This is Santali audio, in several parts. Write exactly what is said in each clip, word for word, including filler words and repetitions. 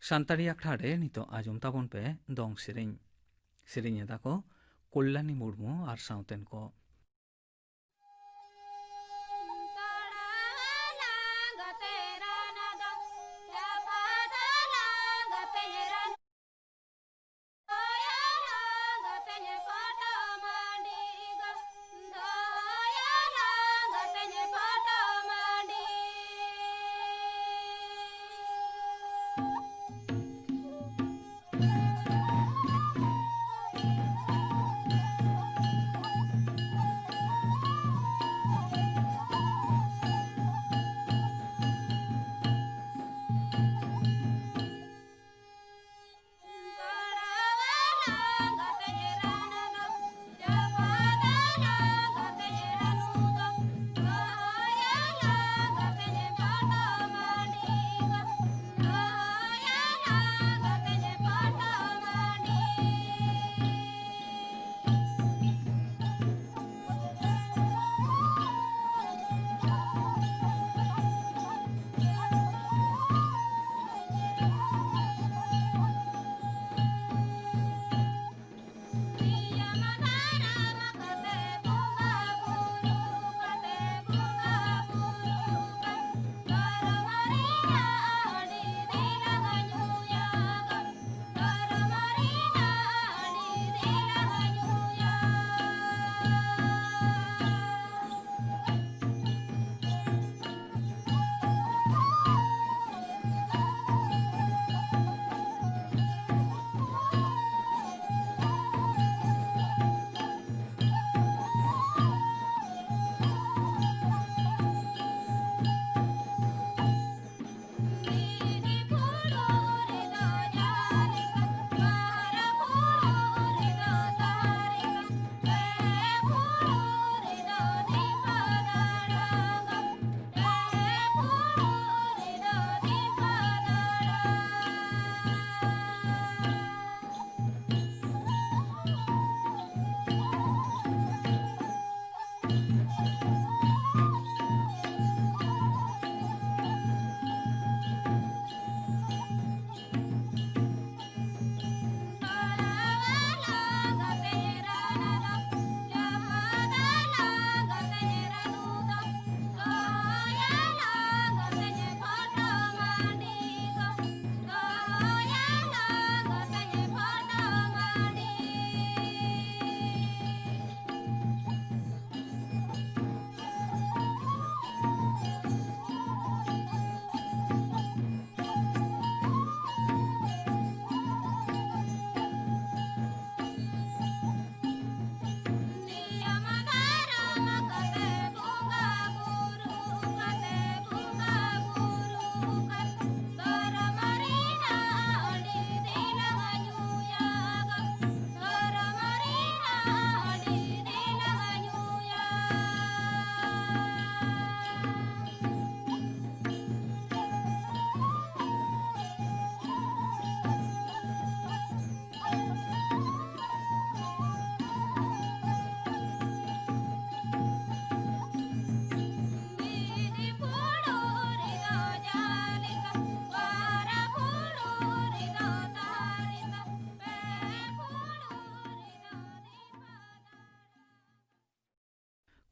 ᱥᱟᱱᱛᱟᱲᱤ ᱟᱠᱷᱲᱟ ᱨᱮ ᱱᱤᱛᱚᱜ ᱟᱸᱡᱚᱢ ᱛᱟᱵᱚᱱ ᱯᱮ ᱫᱚᱝ ᱥᱮᱨᱮᱧ᱾ ᱥᱮᱨᱮᱧ ᱮᱫᱟ ᱠᱚ ᱠᱚᱞᱞᱟᱱᱤ ᱢᱩᱨᱢᱩ ᱟᱨ ᱥᱟᱶᱛᱮᱱ ᱠᱚ᱾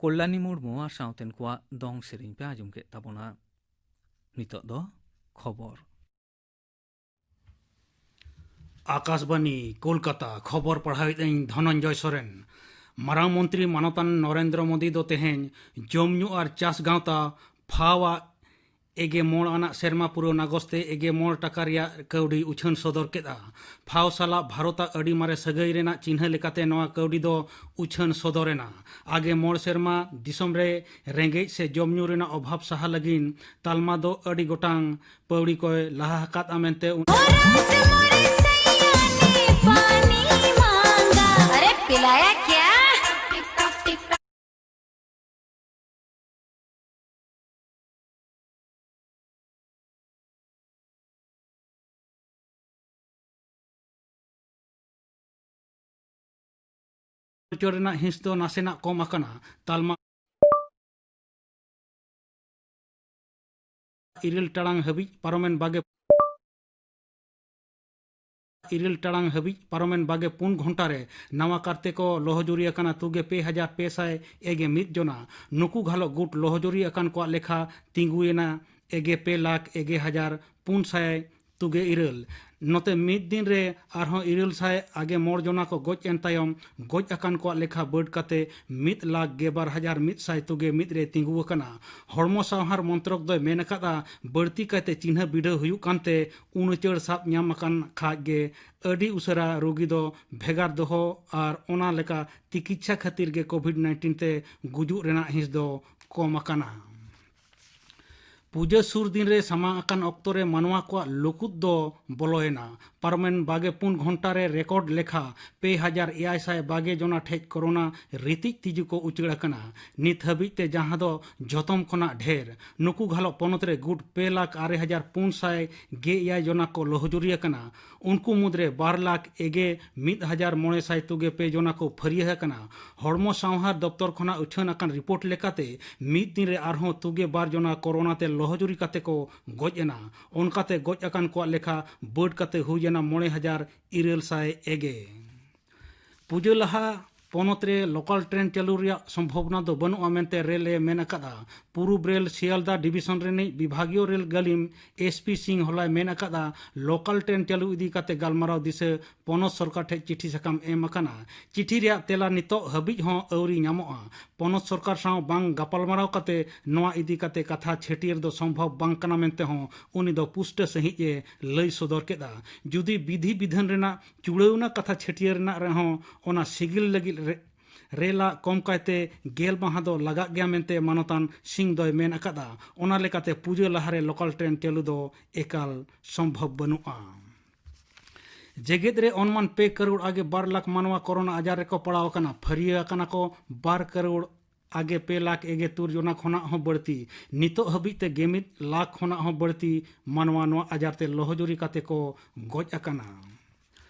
ᱠᱚᱞᱞᱟᱱᱤ ᱢᱩᱨᱢᱩ ᱟᱨ ᱥᱟᱶᱛᱮᱱ ᱠᱚᱣᱟᱜ ᱫᱚᱝ ᱥᱮᱨᱮᱧ ᱯᱮ ᱟᱸᱡᱚᱢ ᱠᱮᱫ ᱛᱟᱵᱚᱱᱟ᱾ ᱱᱤᱛᱚᱜ ᱫᱚ ᱠᱷᱚᱵᱚᱨ᱾ ᱟᱠᱟᱥᱵᱟᱱᱤ, ᱠᱳᱞᱠᱟᱛᱟ᱾ ᱠᱷᱚᱵᱚᱨ ᱯᱟᱲᱦᱟᱣᱮᱫ ᱟᱹᱧ ᱫᱷᱚᱱᱚᱱᱡᱚᱭ ᱥᱚᱨᱮᱱ᱾ ᱢᱟᱨᱟᱝ ᱢᱚᱱᱛᱨᱤ ᱢᱟᱱᱚᱛᱟᱱ ᱱᱚᱨᱮᱱᱫᱨᱚ ᱢᱳᱫᱤ ᱫᱚ ᱛᱮᱦᱮᱧ ᱡᱚᱢ ᱧᱩ ᱟᱨ ᱪᱟᱥ ᱜᱟᱶᱛᱟ ᱯᱷᱟᱣ ᱟᱜ ᱮᱜᱮ ᱢᱚᱬ ᱟᱱᱟᱜ ᱥᱮᱨᱢᱟ ᱯᱩᱨᱟᱹᱣ ᱱᱟᱜᱚᱥ ᱛᱮ ᱮᱜᱮ ᱢᱚᱬ ᱴᱟᱠᱟ ᱨᱮᱭᱟᱜ ᱠᱟᱹᱣᱰᱤ ᱩᱪᱷᱟᱹᱱ ᱥᱚᱫᱚᱨ ᱠᱮᱫᱼᱟ᱾ ᱯᱷᱟᱣ ᱥᱟᱞᱟᱜ ᱵᱷᱟᱨᱚᱛ ᱟᱜ ᱟᱹᱰᱤ ᱢᱟᱨᱮ ᱥᱟᱹᱜᱟᱹᱭ ᱨᱮᱱᱟᱜ ᱪᱤᱱᱦᱟᱹ ᱞᱮᱠᱟᱛᱮ ᱱᱚᱣᱟ ᱠᱟᱹᱣᱰᱤ ᱫᱚ ᱩᱪᱷᱟᱹᱱ ᱥᱚᱫᱚᱨ ᱮᱱᱟ᱾ ᱟᱜᱮ ᱢᱚᱬ ᱥᱮᱨᱢᱟ ᱫᱤᱥᱚᱢ ᱨᱮ ᱨᱮᱸᱜᱮᱡ ᱥᱮ ᱡᱚᱢ ᱧᱩ ᱨᱮᱱᱟᱜ ᱚᱵᱷᱟᱵᱽ ᱥᱟᱦᱟ ᱞᱟᱹᱜᱤᱫ ᱛᱟᱞᱢᱟ ᱫᱚ ᱟᱹᱰᱤ ᱜᱚᱴᱟᱝ ᱯᱟᱹᱣᱲᱤ ᱠᱚᱭ ᱞᱟᱦᱟ ᱟᱠᱟᱫᱼᱟ ᱢᱮᱱᱛᱮ ᱩᱱ अरे पिलाया क्या? ᱩᱪᱟᱹᱲ ᱨᱮᱱᱟᱜ ᱦᱤᱸᱥ ᱫᱚ ᱱᱟᱥᱮᱱᱟᱜ ᱠᱚᱢ ᱟᱠᱟᱱᱟ᱾ ᱛᱟᱞᱢᱟ ᱤᱨᱟᱹᱞ ᱴᱟᱲᱟᱝ ᱦᱟᱹᱵᱤᱡ ᱯᱟᱨᱚᱢᱮᱱ ᱵᱟᱜᱮ ᱤᱨᱟᱹᱞ ᱴᱟᱲᱟᱝ ᱦᱟᱹᱵᱤᱡ ᱯᱟᱨᱚᱢᱮᱱ ᱵᱟᱜᱮ ᱯᱩᱱ ᱜᱷᱚᱱᱴᱟ ᱨᱮ ᱱᱟᱣᱟ ᱠᱟᱨᱛᱮ ᱠᱚ ᱞᱚᱦᱚᱡᱩᱨᱤ ᱟᱠᱟᱱᱟ ᱛᱩᱜᱮ ᱯᱮ ᱦᱟᱡᱟᱨ ᱯᱮ ᱥᱟᱭ ᱮᱜᱮ ᱢᱤᱫ ᱡᱚᱱᱟ᱾ ᱱᱩᱠᱩ ᱜᱷᱟᱞᱚᱜ ᱜᱩᱴ ᱞᱚᱦᱚᱡᱩᱨᱤ ᱟᱠᱟᱱ ᱠᱚᱣᱟᱜ ᱞᱮᱠᱷᱟ ᱛᱤᱸᱜᱩᱭᱮᱱᱟ ᱮᱜᱮ ᱯᱮ ᱞᱟᱠᱷ ᱮᱜᱮ ᱦᱟᱡᱟᱨ ᱯᱩᱱ ᱥᱟᱭ ᱛᱩᱜᱮ ᱤᱨᱟᱹᱞ᱾ ᱱᱚᱛᱮ ᱢᱤᱫ ᱫᱤᱱ ᱨᱮ ᱟᱨᱦᱚᱸ ᱤᱨᱟᱹᱞ ᱥᱟᱭ ᱟᱜᱮ ᱢᱚᱬ ᱡᱚᱱᱟ ᱠᱚ ᱜᱚᱡ ᱮᱱ ᱛᱟᱭᱚᱢ, ᱜᱚᱡ ᱟᱠᱟᱱ ᱠᱚᱣᱟᱜ ᱞᱮᱠᱷᱟ ᱵᱟᱹᱰ ᱠᱟᱛᱮ ᱢᱤᱫ ᱞᱟᱠᱷ ᱜᱮᱞᱵᱟᱨ ᱦᱟᱡᱟᱨ ᱢᱤᱫ ᱥᱟᱭ ᱛᱩᱜᱮ ᱢᱤᱫ ᱨᱮ ᱛᱤᱸᱜᱩ ᱟᱠᱟᱱᱟ᱾ ᱦᱚᱲᱢᱚ ᱥᱟᱶᱦᱟᱨ ᱢᱚᱱᱛᱨᱚᱠ ᱫᱚᱭ ᱢᱮᱱ ᱟᱠᱟᱫᱼᱟ, ᱵᱟᱹᱲᱛᱤ ᱠᱟᱭᱛᱮ ᱪᱤᱱᱦᱟᱹ ᱵᱤᱰᱟᱹᱣ ᱦᱩᱭᱩᱜ ᱠᱟᱱᱛᱮ ᱩᱱᱩᱪᱟᱹᱲ ᱥᱟᱵ ᱧᱟᱢ ᱟᱠᱟᱱ ᱠᱷᱟᱡ ᱜᱮ ᱟᱹᱰᱤ ᱩᱥᱟᱹᱨᱟ ᱨᱩᱜᱤ ᱫᱚ ᱵᱷᱮᱜᱟᱨ ᱫᱚᱦᱚ ᱟᱨ ᱚᱱᱟ ᱞᱮᱠᱟ ᱛᱤᱠᱤᱪᱪᱷᱟ ᱠᱷᱟᱹᱛᱤᱨ ᱜᱮ ᱠᱳᱵᱷᱤᱰ ᱱᱟᱭᱤᱱᱴᱤᱱ ᱛᱮ ᱜᱩᱡᱩᱜ ᱨᱮᱱᱟᱜ ᱦᱤᱸᱥ ᱫᱚ ᱠᱚᱢ ᱟᱠᱟᱱᱟ᱾ ᱯᱩᱡᱟᱹ ᱥᱩᱨ ᱫᱤᱱ ᱨᱮ ᱥᱟᱢᱟᱝ ᱟᱠᱟᱱ ᱚᱠᱛᱚ ᱨᱮ ᱢᱟᱱᱣᱟ ᱠᱚᱣᱟᱜ ᱞᱩᱠᱩᱫ ᱫᱚ ᱵᱚᱞᱚᱭᱮᱱᱟ᱾ ᱯᱟᱨᱚᱢᱮᱱ ᱵᱟᱜᱮ ᱯᱩᱱ ᱜᱷᱚᱱᱴᱟ ᱨᱮ ᱨᱮᱠᱚᱨᱰ ᱞᱮᱠᱷᱟ ᱯᱮ ᱦᱟᱡᱟᱨ ᱮᱭᱟᱭ ᱥᱟᱭ ᱵᱟᱜᱮ ᱡᱚᱱᱟ ᱴᱷᱮᱡ ᱠᱳᱨᱳᱱᱟ ᱨᱤᱛᱤᱡ ᱛᱤᱡᱩ ᱠᱚ ᱩᱪᱟᱹᱲ ᱟᱠᱟᱱᱟ᱾ ᱱᱤᱛ ᱦᱟᱹᱵᱤᱡ ᱛᱮ ᱡᱟᱦᱟᱸ ᱫᱚ ᱡᱚᱛᱚᱢ ᱠᱷᱚᱱᱟᱜ ᱰᱷᱮᱨ᱾ ᱱᱩᱠᱩ ᱜᱷᱟᱞᱚᱜ ᱯᱚᱱᱚᱛ ᱨᱮ ᱜᱩᱴ ᱯᱮ ᱞᱟᱠᱷ ᱟᱨᱮ ᱦᱟᱡᱟᱨ ᱯᱩᱱ ᱥᱟᱭ ᱜᱮ ᱮᱭᱟᱭ ᱡᱚᱱᱟ ᱠᱚ ᱞᱚᱦᱚᱡᱩᱨᱤ ᱟᱠᱟᱱᱟ᱾ ᱩᱱᱠᱩ ᱢᱩᱫᱽᱨᱮ ᱵᱟᱨ ᱞᱟᱠᱷ ᱮᱜᱮ ᱢᱤᱫ ᱦᱟᱡᱟᱨ ᱢᱚᱬᱮ ᱥᱟᱭ ᱛᱩᱜᱮ ᱯᱮ ᱡᱚᱱᱟ ᱠᱚ ᱯᱷᱟᱹᱨᱭᱟᱹ ᱟᱠᱟᱱᱟ᱾ ᱦᱚᱲᱢᱚ ᱥᱟᱶᱦᱟᱨ ᱫᱚᱯᱛᱚᱨ ᱠᱷᱚᱱᱟᱜ ᱩᱪᱷᱟᱹᱱ ᱟᱠᱟᱱ ᱨᱤᱯᱳᱨᱴ ᱞᱮᱠᱟᱛᱮ, ᱢᱤᱫ ᱫᱤᱱ ᱨᱮ ᱟᱨᱦᱚᱸ ᱛᱩᱜᱮ ᱵᱟᱨ ᱡᱚᱱᱟ ᱠᱳᱨᱳᱱᱟ ᱛᱮ ᱞᱚᱦᱚᱡᱩᱨᱤ ᱠᱟᱛᱮ ᱠᱚ ᱜᱚᱡ ᱮᱱᱟ᱾ ᱚᱱᱠᱟᱛᱮ ᱜᱚᱡ ᱟᱠᱟᱱ ᱠᱚᱣᱟᱜ ᱞᱮᱠᱷᱟ ᱵᱟᱹᱰ ᱠᱟᱛᱮ ᱦᱩᱭ ᱮᱱᱟ ᱢᱚᱬᱮ ᱦᱟᱡᱟᱨ ᱤᱨᱟᱹᱞ ᱥᱟᱭ ᱮᱜᱮ᱾ ᱯᱩᱡᱟᱹ ᱞᱟᱦᱟ ᱯᱚᱱᱚᱛ ᱨᱮ ᱞᱳᱠᱟᱞ ᱴᱨᱮᱱ ᱪᱟᱹᱞᱩ ᱨᱮᱭᱟᱜ ᱥᱚᱢᱵᱷᱚᱵᱚᱱᱟ ᱫᱚ ᱵᱟᱹᱱᱩᱜᱼᱟ ᱢᱮᱱᱛᱮ ᱨᱮᱞ ᱮ ᱢᱮᱱ ᱟᱠᱟᱫᱼᱟ᱾ ᱯᱩᱨᱩᱵ ᱨᱮᱞ ᱥᱤᱭᱟᱞᱫᱟ ᱰᱤᱵᱤᱥᱚᱱ ᱨᱤᱱᱤᱡ ᱵᱤᱵᱷᱟᱜᱤᱭᱚ ᱨᱮᱞ ᱜᱟᱹᱞᱤᱢ ᱮᱥ ᱯᱤ ᱥᱤᱝ ᱦᱚᱞᱟᱭ ᱢᱮᱱ ᱟᱠᱟᱫᱼᱟ, ᱞᱳᱠᱟᱞ ᱴᱨᱮᱱ ᱪᱟᱹᱞᱩ ᱤᱫᱤ ᱠᱟᱛᱮ ᱜᱟᱞᱢᱟᱨᱟᱣ ᱫᱤᱥᱟᱹ ᱯᱚᱱᱚᱛ ᱥᱚᱨᱠᱟᱨ ᱴᱷᱮᱱ ᱪᱤᱴᱷᱤ ᱥᱟᱠᱟᱢ ᱮᱢ ᱟᱠᱟᱱᱟ᱾ ᱪᱤᱴᱷᱤ ᱨᱮᱭᱟᱜ ᱛᱮᱞᱟ ᱱᱤᱛᱚᱜ ᱦᱟᱹᱵᱤᱡ ᱦᱚᱸ ᱟᱹᱣᱨᱤ ᱧᱟᱢᱚᱜᱼᱟ᱾ ᱯᱚᱱᱚᱛ ᱥᱚᱨᱠᱟᱨ ᱥᱟᱶ ᱵᱟᱝ ᱜᱟᱯᱟᱞᱢᱟᱨᱟᱣ ᱠᱟᱛᱮ ᱱᱚᱣᱟ ᱤᱫᱤ ᱠᱟᱛᱮ ᱠᱟᱛᱷᱟ ᱪᱷᱟᱹᱴᱭᱟᱹᱨ ᱫᱚ ᱥᱚᱢᱵᱷᱚᱵ ᱵᱟᱝ ᱠᱟᱱᱟ ᱢᱮᱱᱛᱮ ᱦᱚᱸ ᱩᱱᱤ ᱫᱚ ᱯᱩᱥᱴᱟᱹ ᱥᱟᱺᱦᱤᱡ ᱮ ᱞᱟᱹᱭ ᱥᱚᱫᱚᱨ ᱠᱮᱫᱼᱟ᱾ ᱡᱩᱫᱤ ᱵᱤᱫᱷᱤ ᱵᱤᱫᱷᱟᱹᱱ ᱨᱮᱱᱟᱜ ᱪᱩᱲᱟᱹᱣᱱᱟ ᱠᱟᱛᱷᱟ ᱪᱷᱟᱹᱴᱭᱟᱹᱨ ᱨᱮᱱᱟᱜ ᱨᱮᱦᱚᱸ ᱚᱱᱟ ᱥᱤᱜᱤᱞ ᱞᱟᱹᱜᱤᱫ ᱨᱮ ᱨᱮᱞᱟᱜ ᱠᱚᱢ ᱠᱟᱭᱛᱮ ᱜᱮᱞ ᱢᱟᱦᱟ ᱫᱚ ᱞᱟᱜᱟᱜ ᱜᱮᱭᱟ ᱢᱮᱱᱛᱮ ᱢᱟᱱᱚᱛᱟᱱ ᱥᱤᱝ ᱫᱚᱭ ᱢᱮᱱ ᱟᱠᱟᱫᱼᱟ᱾ ᱚᱱᱟ ᱞᱮᱠᱟᱛᱮ ᱯᱩᱡᱟᱹ ᱞᱟᱦᱟᱨᱮ ᱞᱳᱠᱟᱞ ᱴᱨᱮᱱ ᱪᱟᱹᱞᱩ ᱫᱚ ᱮᱠᱟᱞ ᱥᱚᱢᱵᱷᱚᱵ ᱵᱟᱹᱱᱩᱜᱼᱟ᱾ ᱡᱮᱜᱮᱛ ᱨᱮ ᱚᱱᱢᱟᱱ ᱯᱮ ᱠᱟᱨᱳᱲ ᱟᱜᱮ ᱵᱟᱨ ᱞᱟᱠᱷ ᱢᱟᱱᱣᱟ ᱠᱳᱨᱳᱱᱟ ᱟᱡᱟᱨ ᱨᱮᱠᱚ ᱯᱟᱲᱟᱣ ᱟᱠᱟᱱᱟ᱾ ᱯᱷᱟᱹᱨᱭᱟᱹ ᱟᱠᱟᱱᱟ ᱠᱚ ᱵᱟᱨ ᱠᱟᱨᱳᱲ ᱟᱜᱮ ᱯᱮ ᱞᱟᱠᱷ ᱮᱜᱮ ᱛᱩᱨ ᱡᱚᱱᱟ ᱠᱷᱚᱱᱟᱜ ᱦᱚᱸ ᱵᱟᱹᱲᱛᱤ᱾ ᱱᱤᱛᱚᱜ ᱦᱟᱹᱵᱤᱡ ᱛᱮ ᱜᱮᱢᱤᱫ ᱞᱟᱠᱷ ᱠᱷᱚᱱᱟᱜ ᱦᱚᱸ ᱵᱟᱹᱲᱛᱤ ᱢᱟᱱᱣᱟ ᱱᱚᱣᱟ ᱟᱡᱟᱨ ᱛᱮ ᱞᱚᱦᱚᱡᱩᱨᱤ ᱠᱟᱛᱮ ᱠᱚ ᱜᱚᱡ ᱟᱠᱟᱱᱟ᱾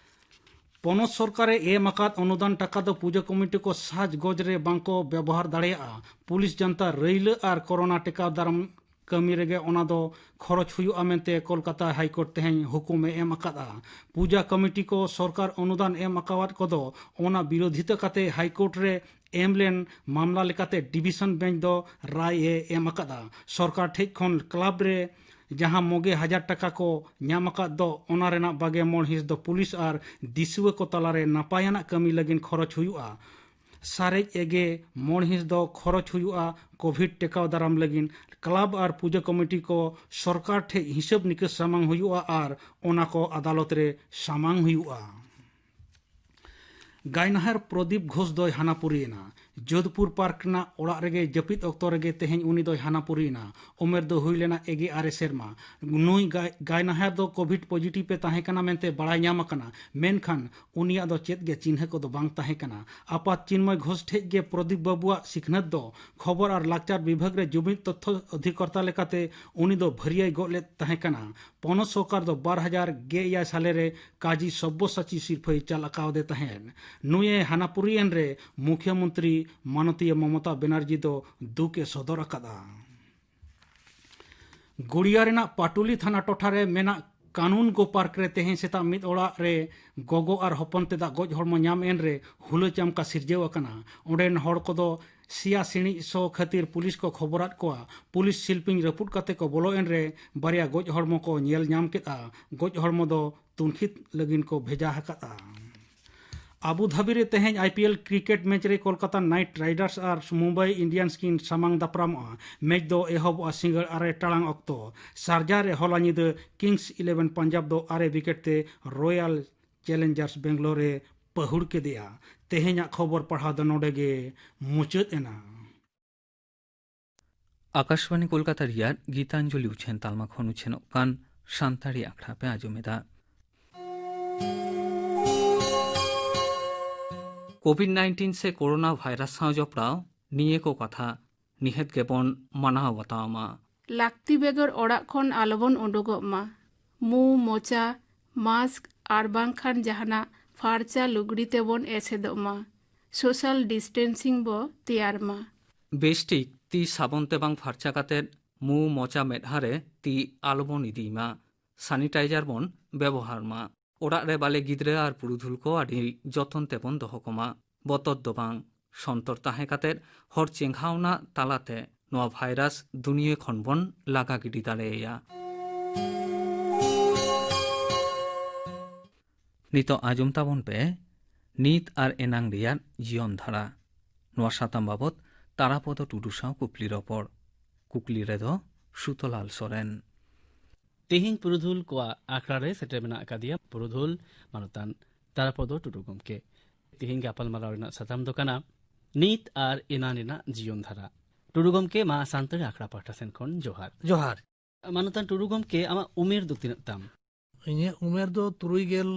ᱯᱚᱱᱚᱛ ᱥᱚᱨᱠᱟᱨᱮ ᱮᱢ ᱟᱠᱟᱫ ᱚᱱᱩᱫᱟᱱ ᱴᱟᱠᱟ ᱫᱚ ᱯᱩᱡᱟᱹ ᱠᱚᱢᱤᱴᱤ ᱠᱚ ᱥᱟᱡᱽᱜᱚᱡᱽ ᱨᱮ ᱵᱟᱝᱠᱚ ᱵᱮᱵᱚᱦᱟᱨ ᱫᱟᱲᱮᱭᱟᱜᱼᱟ᱾ ᱯᱩᱞᱤᱥ ᱡᱟᱱᱛᱟ ᱨᱟᱹᱭᱞᱟᱹ ᱟᱨ ᱠᱳᱨᱳᱱᱟ ᱴᱮᱠᱟᱣ ᱫᱟᱨᱟᱢ ᱠᱟᱹᱢᱤ ᱨᱮᱜᱮ ᱚᱱᱟ ᱫᱚ ᱠᱷᱚᱨᱚᱪ ᱦᱩᱭᱩᱜᱼᱟ ᱢᱮᱱᱛᱮ ᱠᱳᱞᱠᱟᱛᱟ ᱦᱟᱭᱠᱳᱨᱴ ᱛᱮᱦᱮᱧ ᱦᱩᱠᱩᱢ ᱮ ᱮᱢ ᱟᱠᱟᱫᱼᱟ᱾ ᱯᱩᱡᱟ ᱠᱚᱢᱤᱴᱤ ᱠᱚ ᱥᱚᱨᱠᱟᱨ ᱚᱱᱩᱫᱟᱱ ᱮᱢ ᱟᱠᱟᱣᱟᱫ ᱠᱚᱫᱚ ᱚᱱᱟ ᱵᱤᱨᱳᱫᱷᱤᱛᱟ ᱠᱟᱛᱮ ᱦᱟᱭᱠᱳᱨᱴ ᱨᱮ ᱮᱢ ᱞᱮᱱ ᱢᱟᱢᱞᱟ ᱞᱮᱠᱟᱛᱮ ᱰᱤᱵᱤᱥᱚᱱ ᱵᱮᱧᱪ ᱫᱚ ᱨᱟᱭ ᱮ ᱮᱢ ᱟᱠᱟᱫᱼᱟ᱾ ᱥᱚᱨᱠᱟᱨ ᱴᱷᱮᱡ ᱠᱷᱚᱱ ᱠᱞᱟᱵᱽ ᱨᱮ ᱡᱟᱦᱟᱸ ᱢᱚᱜᱮ ᱦᱟᱡᱟᱨ ᱴᱟᱠᱟ ᱠᱚ ᱧᱟᱢ ᱟᱠᱟᱫ ᱫᱚ, ᱚᱱᱟ ᱨᱮᱱᱟᱜ ᱵᱟᱜᱮ ᱢᱚᱬ ᱦᱤᱸᱥ ᱫᱚ ᱯᱩᱞᱤᱥ ᱟᱨ ᱫᱤᱥᱩᱣᱟᱹ ᱠᱚ ᱛᱟᱞᱟᱨᱮ ᱱᱟᱯᱟᱭᱟᱱᱟᱜ ᱠᱟᱹᱢᱤ ᱞᱟᱹᱜᱤᱫ ᱠᱷᱚᱨᱚᱪ ᱦᱩᱭᱩᱜᱼᱟ᱾ ᱥᱟᱨᱮᱡ ᱮᱜᱮ ᱢᱚᱬ ᱦᱤᱸᱥ ᱫᱚ ᱠᱷᱚᱨᱚᱪ ᱦᱩᱭᱩᱜᱼᱟ ᱠᱳᱵᱷᱤᱰ ᱴᱮᱠᱟᱣ ᱫᱟᱨᱟᱢ ᱞᱟᱹᱜᱤᱫ᱾ ᱠᱞᱟᱵᱽ ᱟᱨ ᱯᱩᱡᱟᱹ ᱠᱚᱢᱤᱴᱤ ᱠᱚ ᱥᱚᱨᱠᱟᱨ ᱴᱷᱮᱡ ᱦᱤᱥᱟᱹᱵ ᱱᱤᱠᱟᱹᱥ ᱥᱟᱢᱟᱝ ᱦᱩᱭᱩᱜᱼᱟ ᱟᱨ ᱚᱱᱟ ᱠᱚ ᱟᱫᱟᱞᱚᱛ ᱨᱮ ᱥᱟᱢᱟᱝ ᱦᱩᱭᱩᱜᱼᱟ᱾ ᱜᱟᱭᱱᱟᱦᱟᱨ ᱯᱨᱚᱫᱤᱯ ᱜᱷᱳᱥ ᱫᱚᱭ ᱦᱟᱱᱟᱯᱩᱨᱤᱭᱮᱱᱟ᱾ ᱡᱳᱫᱷᱯᱩᱨ ᱯᱟᱨᱠ ᱨᱮᱱᱟᱜ ᱚᱲᱟᱜ ᱨᱮᱜᱮ ᱡᱟᱹᱯᱤᱫ ᱚᱠᱛᱚ ᱨᱮᱜᱮ ᱛᱮᱦᱮᱧ ᱩᱱᱤ ᱫᱚᱭ ᱦᱟᱱᱟᱯᱩᱨᱤᱭᱮᱱᱟ᱾ ᱩᱢᱮᱨ ᱫᱚ ᱦᱩᱭ ᱞᱮᱱᱟ ᱮᱜᱮ ᱟᱨᱮ ᱥᱮᱨᱢᱟ᱾ ᱱᱩᱭ ᱜᱟᱭ-, ᱜᱟᱭᱱᱟᱦᱟᱨ ᱫᱚ ᱠᱳᱵᱷᱤᱰ ᱯᱚᱡᱤᱴᱤᱵᱷ ᱮ ᱛᱟᱦᱮᱸ ᱠᱟᱱᱟ ᱢᱮᱱᱛᱮ ᱵᱟᱲᱟᱭ ᱧᱟᱢ ᱟᱠᱟᱱᱟ, ᱢᱮᱱᱠᱷᱟᱱ ᱩᱱᱤᱭᱟᱜ ᱫᱚ ᱪᱮᱫ ᱜᱮ ᱪᱤᱱᱦᱟᱹ ᱠᱚᱫᱚ ᱵᱟᱝ ᱛᱟᱦᱮᱸ ᱠᱟᱱᱟ᱾ ᱟᱯᱟᱛ ᱪᱤᱱᱢᱚᱭ ᱜᱷᱳᱥ ᱴᱷᱮᱡ ᱜᱮ ᱯᱨᱚᱫᱤᱯ ᱵᱟᱹᱵᱩᱣᱟᱜ ᱥᱤᱠᱷᱱᱟᱹᱛ ᱫᱚ᱾ ᱠᱷᱚᱵᱚᱨ ᱟᱨ ᱞᱟᱠᱪᱟᱨ ᱵᱤᱵᱷᱟᱜᱽ ᱨᱮ ᱡᱩᱢᱤᱫ ᱛᱚᱛᱛᱷᱚ ᱚᱫᱷᱤᱠᱚᱨᱛᱟ ᱞᱮᱠᱟᱛᱮ ᱩᱱᱤ ᱫᱚ ᱵᱷᱟᱹᱨᱤᱭᱟᱹᱭ ᱜᱚᱜ ᱞᱮᱫ ᱛᱟᱦᱮᱸ ᱠᱟᱱᱟ᱾ ᱯᱚᱱᱚᱛ ᱥᱚᱨᱠᱟᱨ ᱫᱚ ᱵᱟᱨ ᱦᱟᱡᱟᱨ ᱜᱮᱞ ᱮᱭᱟᱭ ᱥᱟᱞᱮ ᱨᱮ ᱠᱟᱡᱤ ᱥᱚᱵᱵᱚᱥᱟᱪᱤ ᱥᱤᱨᱯᱷᱟᱹᱭ ᱪᱟᱞ ᱟᱠᱟᱣᱫᱮ ᱛᱟᱦᱮᱸᱫ᱾ ᱱᱩᱭᱮ ᱦᱟᱱᱟᱯᱩᱨᱤᱭᱮᱱ ᱨᱮ ᱢᱩᱠᱷᱭᱟᱹᱢᱚᱱᱛᱨᱤ ᱢᱟᱱᱚᱛᱤᱭᱟᱹ ᱢᱚᱢᱚᱛᱟ ᱵᱮᱱᱟᱨᱡᱤ ᱫᱚ ᱫᱩᱠ ᱮ ᱥᱚᱫᱚᱨ ᱟᱠᱟᱫᱼᱟ᱾ ᱜᱩᱲᱤᱭᱟ ᱨᱮᱱᱟᱜ ᱯᱟᱴᱩᱞᱤ ᱛᱷᱟᱱᱟ ᱴᱚᱴᱷᱟ ᱨᱮ ᱢᱮᱱᱟᱜ ᱠᱟᱱᱩᱱ ᱜᱳ ᱯᱟᱨᱠ ᱨᱮ ᱛᱮᱦᱮᱧ ᱥᱮᱛᱟᱜ ᱢᱤᱫ ᱚᱲᱟᱜ ᱨᱮ ᱜᱚᱜᱚ ᱟᱨ ᱦᱚᱯᱚᱱ ᱛᱮᱫᱟᱜ ᱜᱚᱡ ᱦᱚᱲᱢᱚ ᱧᱟᱢ ᱮᱱ ᱨᱮ ᱦᱩᱞᱟᱹ ᱪᱟᱢᱠᱟ ᱥᱤᱨᱡᱟᱹᱣ ᱟᱠᱟᱱᱟ᱾ ᱚᱸᱰᱮᱱ ᱦᱚᱲ ᱠᱚᱫᱚ ᱥᱮᱭᱟ ᱥᱤᱬᱤᱡ ᱥᱚ ᱠᱷᱟᱹᱛᱤᱨ ᱯᱩᱞᱤᱥ ᱠᱚ ᱠᱷᱚᱵᱚᱨᱟᱫ ᱠᱚᱣᱟ᱾ ᱯᱩᱞᱤᱥ ᱥᱤᱞᱯᱤᱧ ᱨᱟᱹᱯᱩᱫ ᱠᱟᱛᱮ ᱠᱚ ᱵᱚᱞᱚ ᱮᱱ ᱨᱮ ᱵᱟᱨᱭᱟ ᱜᱚᱡ ᱦᱚᱲᱢᱚ ᱠᱚ ᱧᱮᱞ ᱧᱟᱢ ᱠᱮᱫᱼᱟ᱾ ᱜᱚᱡ ᱦᱚᱲᱢᱚ ᱫᱚ ᱛᱩᱱᱠᱷᱤᱛ ᱞᱟᱹᱜᱤᱫ ᱠᱚ ᱵᱷᱮᱡᱟ ᱟᱠᱟᱫᱼᱟ᱾ ᱟᱵᱩ ᱫᱷᱟᱵᱤ ᱨᱮ ᱛᱮᱦᱮᱧ I P L cricket match ᱨᱮ ᱠᱳᱞᱠᱟᱛᱟ ᱱᱟᱭᱤᱴ ᱨᱟᱭᱰᱟᱨᱥ ᱟᱨ ᱢᱩᱢᱵᱟᱭ ᱤᱱᱰᱤᱭᱟᱱᱥ ᱠᱤᱱ ᱥᱟᱢᱟᱝ ᱫᱟᱯᱨᱟᱢᱚᱜᱼᱟ᱾ ᱢᱮᱪ ᱫᱚ ᱮᱦᱚᱵᱚᱜᱼᱟ ᱥᱤᱸᱜᱟᱹᱲ ᱟᱨᱮ ᱴᱟᱲᱟᱝ ᱚᱠᱛᱚ᱾ ᱥᱟᱨᱡᱟ ᱨᱮ ᱦᱚᱞᱟ ᱧᱤᱫᱟᱹ ᱠᱤᱝᱥ ᱤᱞᱮᱵᱷᱮᱱ ᱯᱟᱧᱡᱟᱵᱽ ᱫᱚ ᱟᱨᱮ ᱣᱤᱠᱮᱴ ᱛᱮ ᱨᱚᱭᱟᱞ ᱪᱮᱞᱮᱧᱡᱟᱨᱥ ᱵᱮᱝᱜᱟᱞᱳᱨ ᱮ ᱯᱟᱹᱦᱩᱲ ᱠᱮᱫᱮᱭᱟ᱾ ᱛᱮᱦᱮᱧᱟᱜ ᱠᱷᱚᱵᱚᱨ ᱯᱟᱲᱦᱟᱣ ᱫᱚ ᱱᱚᱰᱮ ᱜᱮ ᱢᱩᱪᱟᱹᱫ ᱮᱱᱟ᱾ ᱟᱠᱟᱥᱵᱟᱱᱤ ᱠᱳᱞᱠᱟᱛᱟ ᱨᱮᱭᱟᱜ ᱜᱤᱛᱟᱧᱡᱚᱞᱤ ᱩᱪᱷᱟᱹᱱ ᱛᱟᱞᱢᱟ ᱠᱷᱚᱱ ᱩᱪᱷᱟᱹᱱᱚᱜ ᱠᱟᱱ ᱥᱟᱱᱛᱟᱲᱤ ᱟᱠᱷᱲᱟ ᱯᱮ ᱟᱸᱡᱚᱢ ᱮᱫᱟ᱾ ᱠᱳᱵᱷᱤᱰ ᱱᱟᱭᱤᱱᱴᱤᱱ ᱥᱮ ᱠᱳᱨᱳᱱᱟ ᱵᱷᱟᱭᱨᱟᱥ ᱥᱟᱶ ᱡᱚᱯᱲᱟᱣ ᱱᱤᱭᱟᱹ ᱠᱚ ᱠᱟᱛᱷᱟ ᱱᱤᱦᱟᱹᱛ ᱜᱮᱵᱚᱱ ᱢᱟᱱᱟᱣ ᱵᱟᱛᱟᱣ ᱢᱟ᱾ ᱞᱟᱹᱠᱛᱤ ᱵᱮᱜᱚᱨ ᱚᱲᱟᱜ ᱠᱷᱚᱱ ᱟᱞᱚᱵᱚᱱ ᱩᱰᱩᱠᱚᱜ ᱢᱟ᱾ ᱢᱩ, ᱢᱚᱪᱟ, ᱢᱟᱥᱠ ᱟᱨ ᱵᱟᱝᱠᱷᱟᱱ ᱡᱟᱦᱟᱱᱟᱜ ᱯᱷᱟᱨᱪᱟ ᱞᱩᱜᱽᱲᱤ ᱛᱮᱵᱚᱱ ᱮᱥᱮᱫᱚᱜ ᱢᱟ᱾ ᱥᱳᱥᱟᱞ ᱰᱤᱥᱴᱮᱱᱥᱤᱝ ᱵᱚ ᱛᱮᱭᱟᱨ ᱢᱟ᱾ ᱵᱮᱥᱴᱷᱤᱠ ᱛᱤ ᱥᱟᱵᱚᱱ ᱛᱮ ᱵᱟᱝ ᱯᱷᱟᱨᱪᱟ ᱠᱟᱛᱮ ᱢᱩ, ᱢᱚᱪᱟ, ᱢᱮᱫᱦᱟ ᱨᱮ ᱛᱤ ᱟᱞᱚᱵᱚᱱ ᱤᱫᱤᱭ ᱢᱟ᱾ ᱥᱟᱱᱤᱴᱟᱭᱡᱟᱨ ᱵᱚᱱ ᱵᱮᱵᱚᱦᱟᱨ ᱢᱟ᱾ ᱚᱲᱟᱜ ᱨᱮ ᱵᱟᱞᱮ ᱜᱤᱫᱽᱨᱟᱹ ᱟᱨ ᱯᱩᱨᱩᱫᱷᱩᱞ ᱠᱚ ᱟᱹᱰᱤ ᱡᱚᱛᱚᱱ ᱛᱮᱵᱚᱱ ᱫᱚᱦᱚ ᱠᱚᱢᱟ᱾ ᱵᱚᱛᱚᱨ ᱫᱚ ᱵᱟᱝ, ᱥᱚᱱᱛᱚᱨ ᱛᱟᱦᱮᱸ ᱠᱟᱛᱮ ᱦᱚᱲ ᱪᱮᱸᱜᱷᱟᱣᱱᱟ ᱛᱟᱞᱟᱛᱮ ᱱᱚᱣᱟ ᱵᱷᱟᱭᱨᱟᱥ ᱫᱩᱱᱤᱭᱟᱹ ᱠᱷᱚᱱ ᱵᱚᱱ ᱞᱟᱜᱟ ᱜᱤᱰᱤ ᱫᱟᱲᱮᱭᱟᱭᱟ᱾ ᱱᱤᱛᱚᱜ ᱟᱸᱡᱚᱢ ᱛᱟᱵᱚᱱ ᱯᱮ ᱱᱤᱛ ᱟᱨ ᱮᱱᱟᱝ ᱨᱮᱭᱟᱜ ᱡᱤᱭᱚᱱ ᱫᱷᱟᱨᱟ᱾ ᱱᱚᱣᱟ ᱥᱟᱛᱟᱢ ᱵᱟᱵᱚᱛ ᱛᱟᱨᱟᱯᱚᱫᱚ ᱴᱩᱰᱩ ᱥᱟᱶ ᱠᱩᱠᱞᱤ ᱨᱚᱯᱚᱲ᱾ ᱠᱩᱠᱞᱤ ᱨᱮᱫᱚ ᱥᱩᱛᱚᱞᱟᱞ ᱥᱚᱨᱮᱱ᱾ ᱛᱮᱦᱮᱧ ᱯᱩᱨᱩᱫᱷᱩᱞ ᱠᱚᱣᱟᱜ ᱟᱠᱷᱲᱟ ᱨᱮ ᱥᱮᱴᱮᱨ ᱢᱮᱱᱟᱜ ᱟᱠᱟᱫᱮᱭᱟ ᱯᱩᱨᱩᱫᱷᱩᱞ ᱢᱟᱱᱚᱛᱟᱱ ᱛᱟᱨᱟᱯᱚᱫᱚ ᱴᱩᱰᱩ ᱜᱚᱢᱠᱮ᱾ ᱛᱮᱦᱮᱧ ᱜᱟᱯᱟᱞᱢᱟᱨᱟᱣ ᱨᱮᱱᱟᱜ ᱥᱟᱛᱟᱢ ᱫᱚ ᱠᱟᱱᱟ ᱱᱤᱛ ᱟᱨ ᱮᱱᱟᱱ ᱨᱮᱱᱟᱜ ᱡᱤᱭᱚᱱ ᱫᱷᱟᱨᱟ᱾ ᱴᱩᱰᱩ ᱜᱚᱢᱠᱮ, ᱢᱟ ᱥᱟᱱᱛᱟᱲᱤ ᱟᱠᱷᱲᱟ ᱯᱟᱦᱴᱟ ᱥᱮᱱ ᱠᱷᱚᱱ ᱡᱚᱦᱟᱨ᱾ ᱡᱚᱦᱟᱨ᱾ ᱢᱟᱱᱚᱛᱟᱱ ᱴᱩᱰᱩ ᱜᱚᱢᱠᱮ, ᱟᱢᱟᱜ ᱩᱢᱮᱨ ᱫᱚ ᱛᱤᱱᱟᱹᱜ ᱛᱟᱢ? ᱤᱧᱟᱹᱜ ᱩᱢᱮᱨ ᱫᱚ ᱛᱩᱨᱩᱭ ᱜᱮᱞ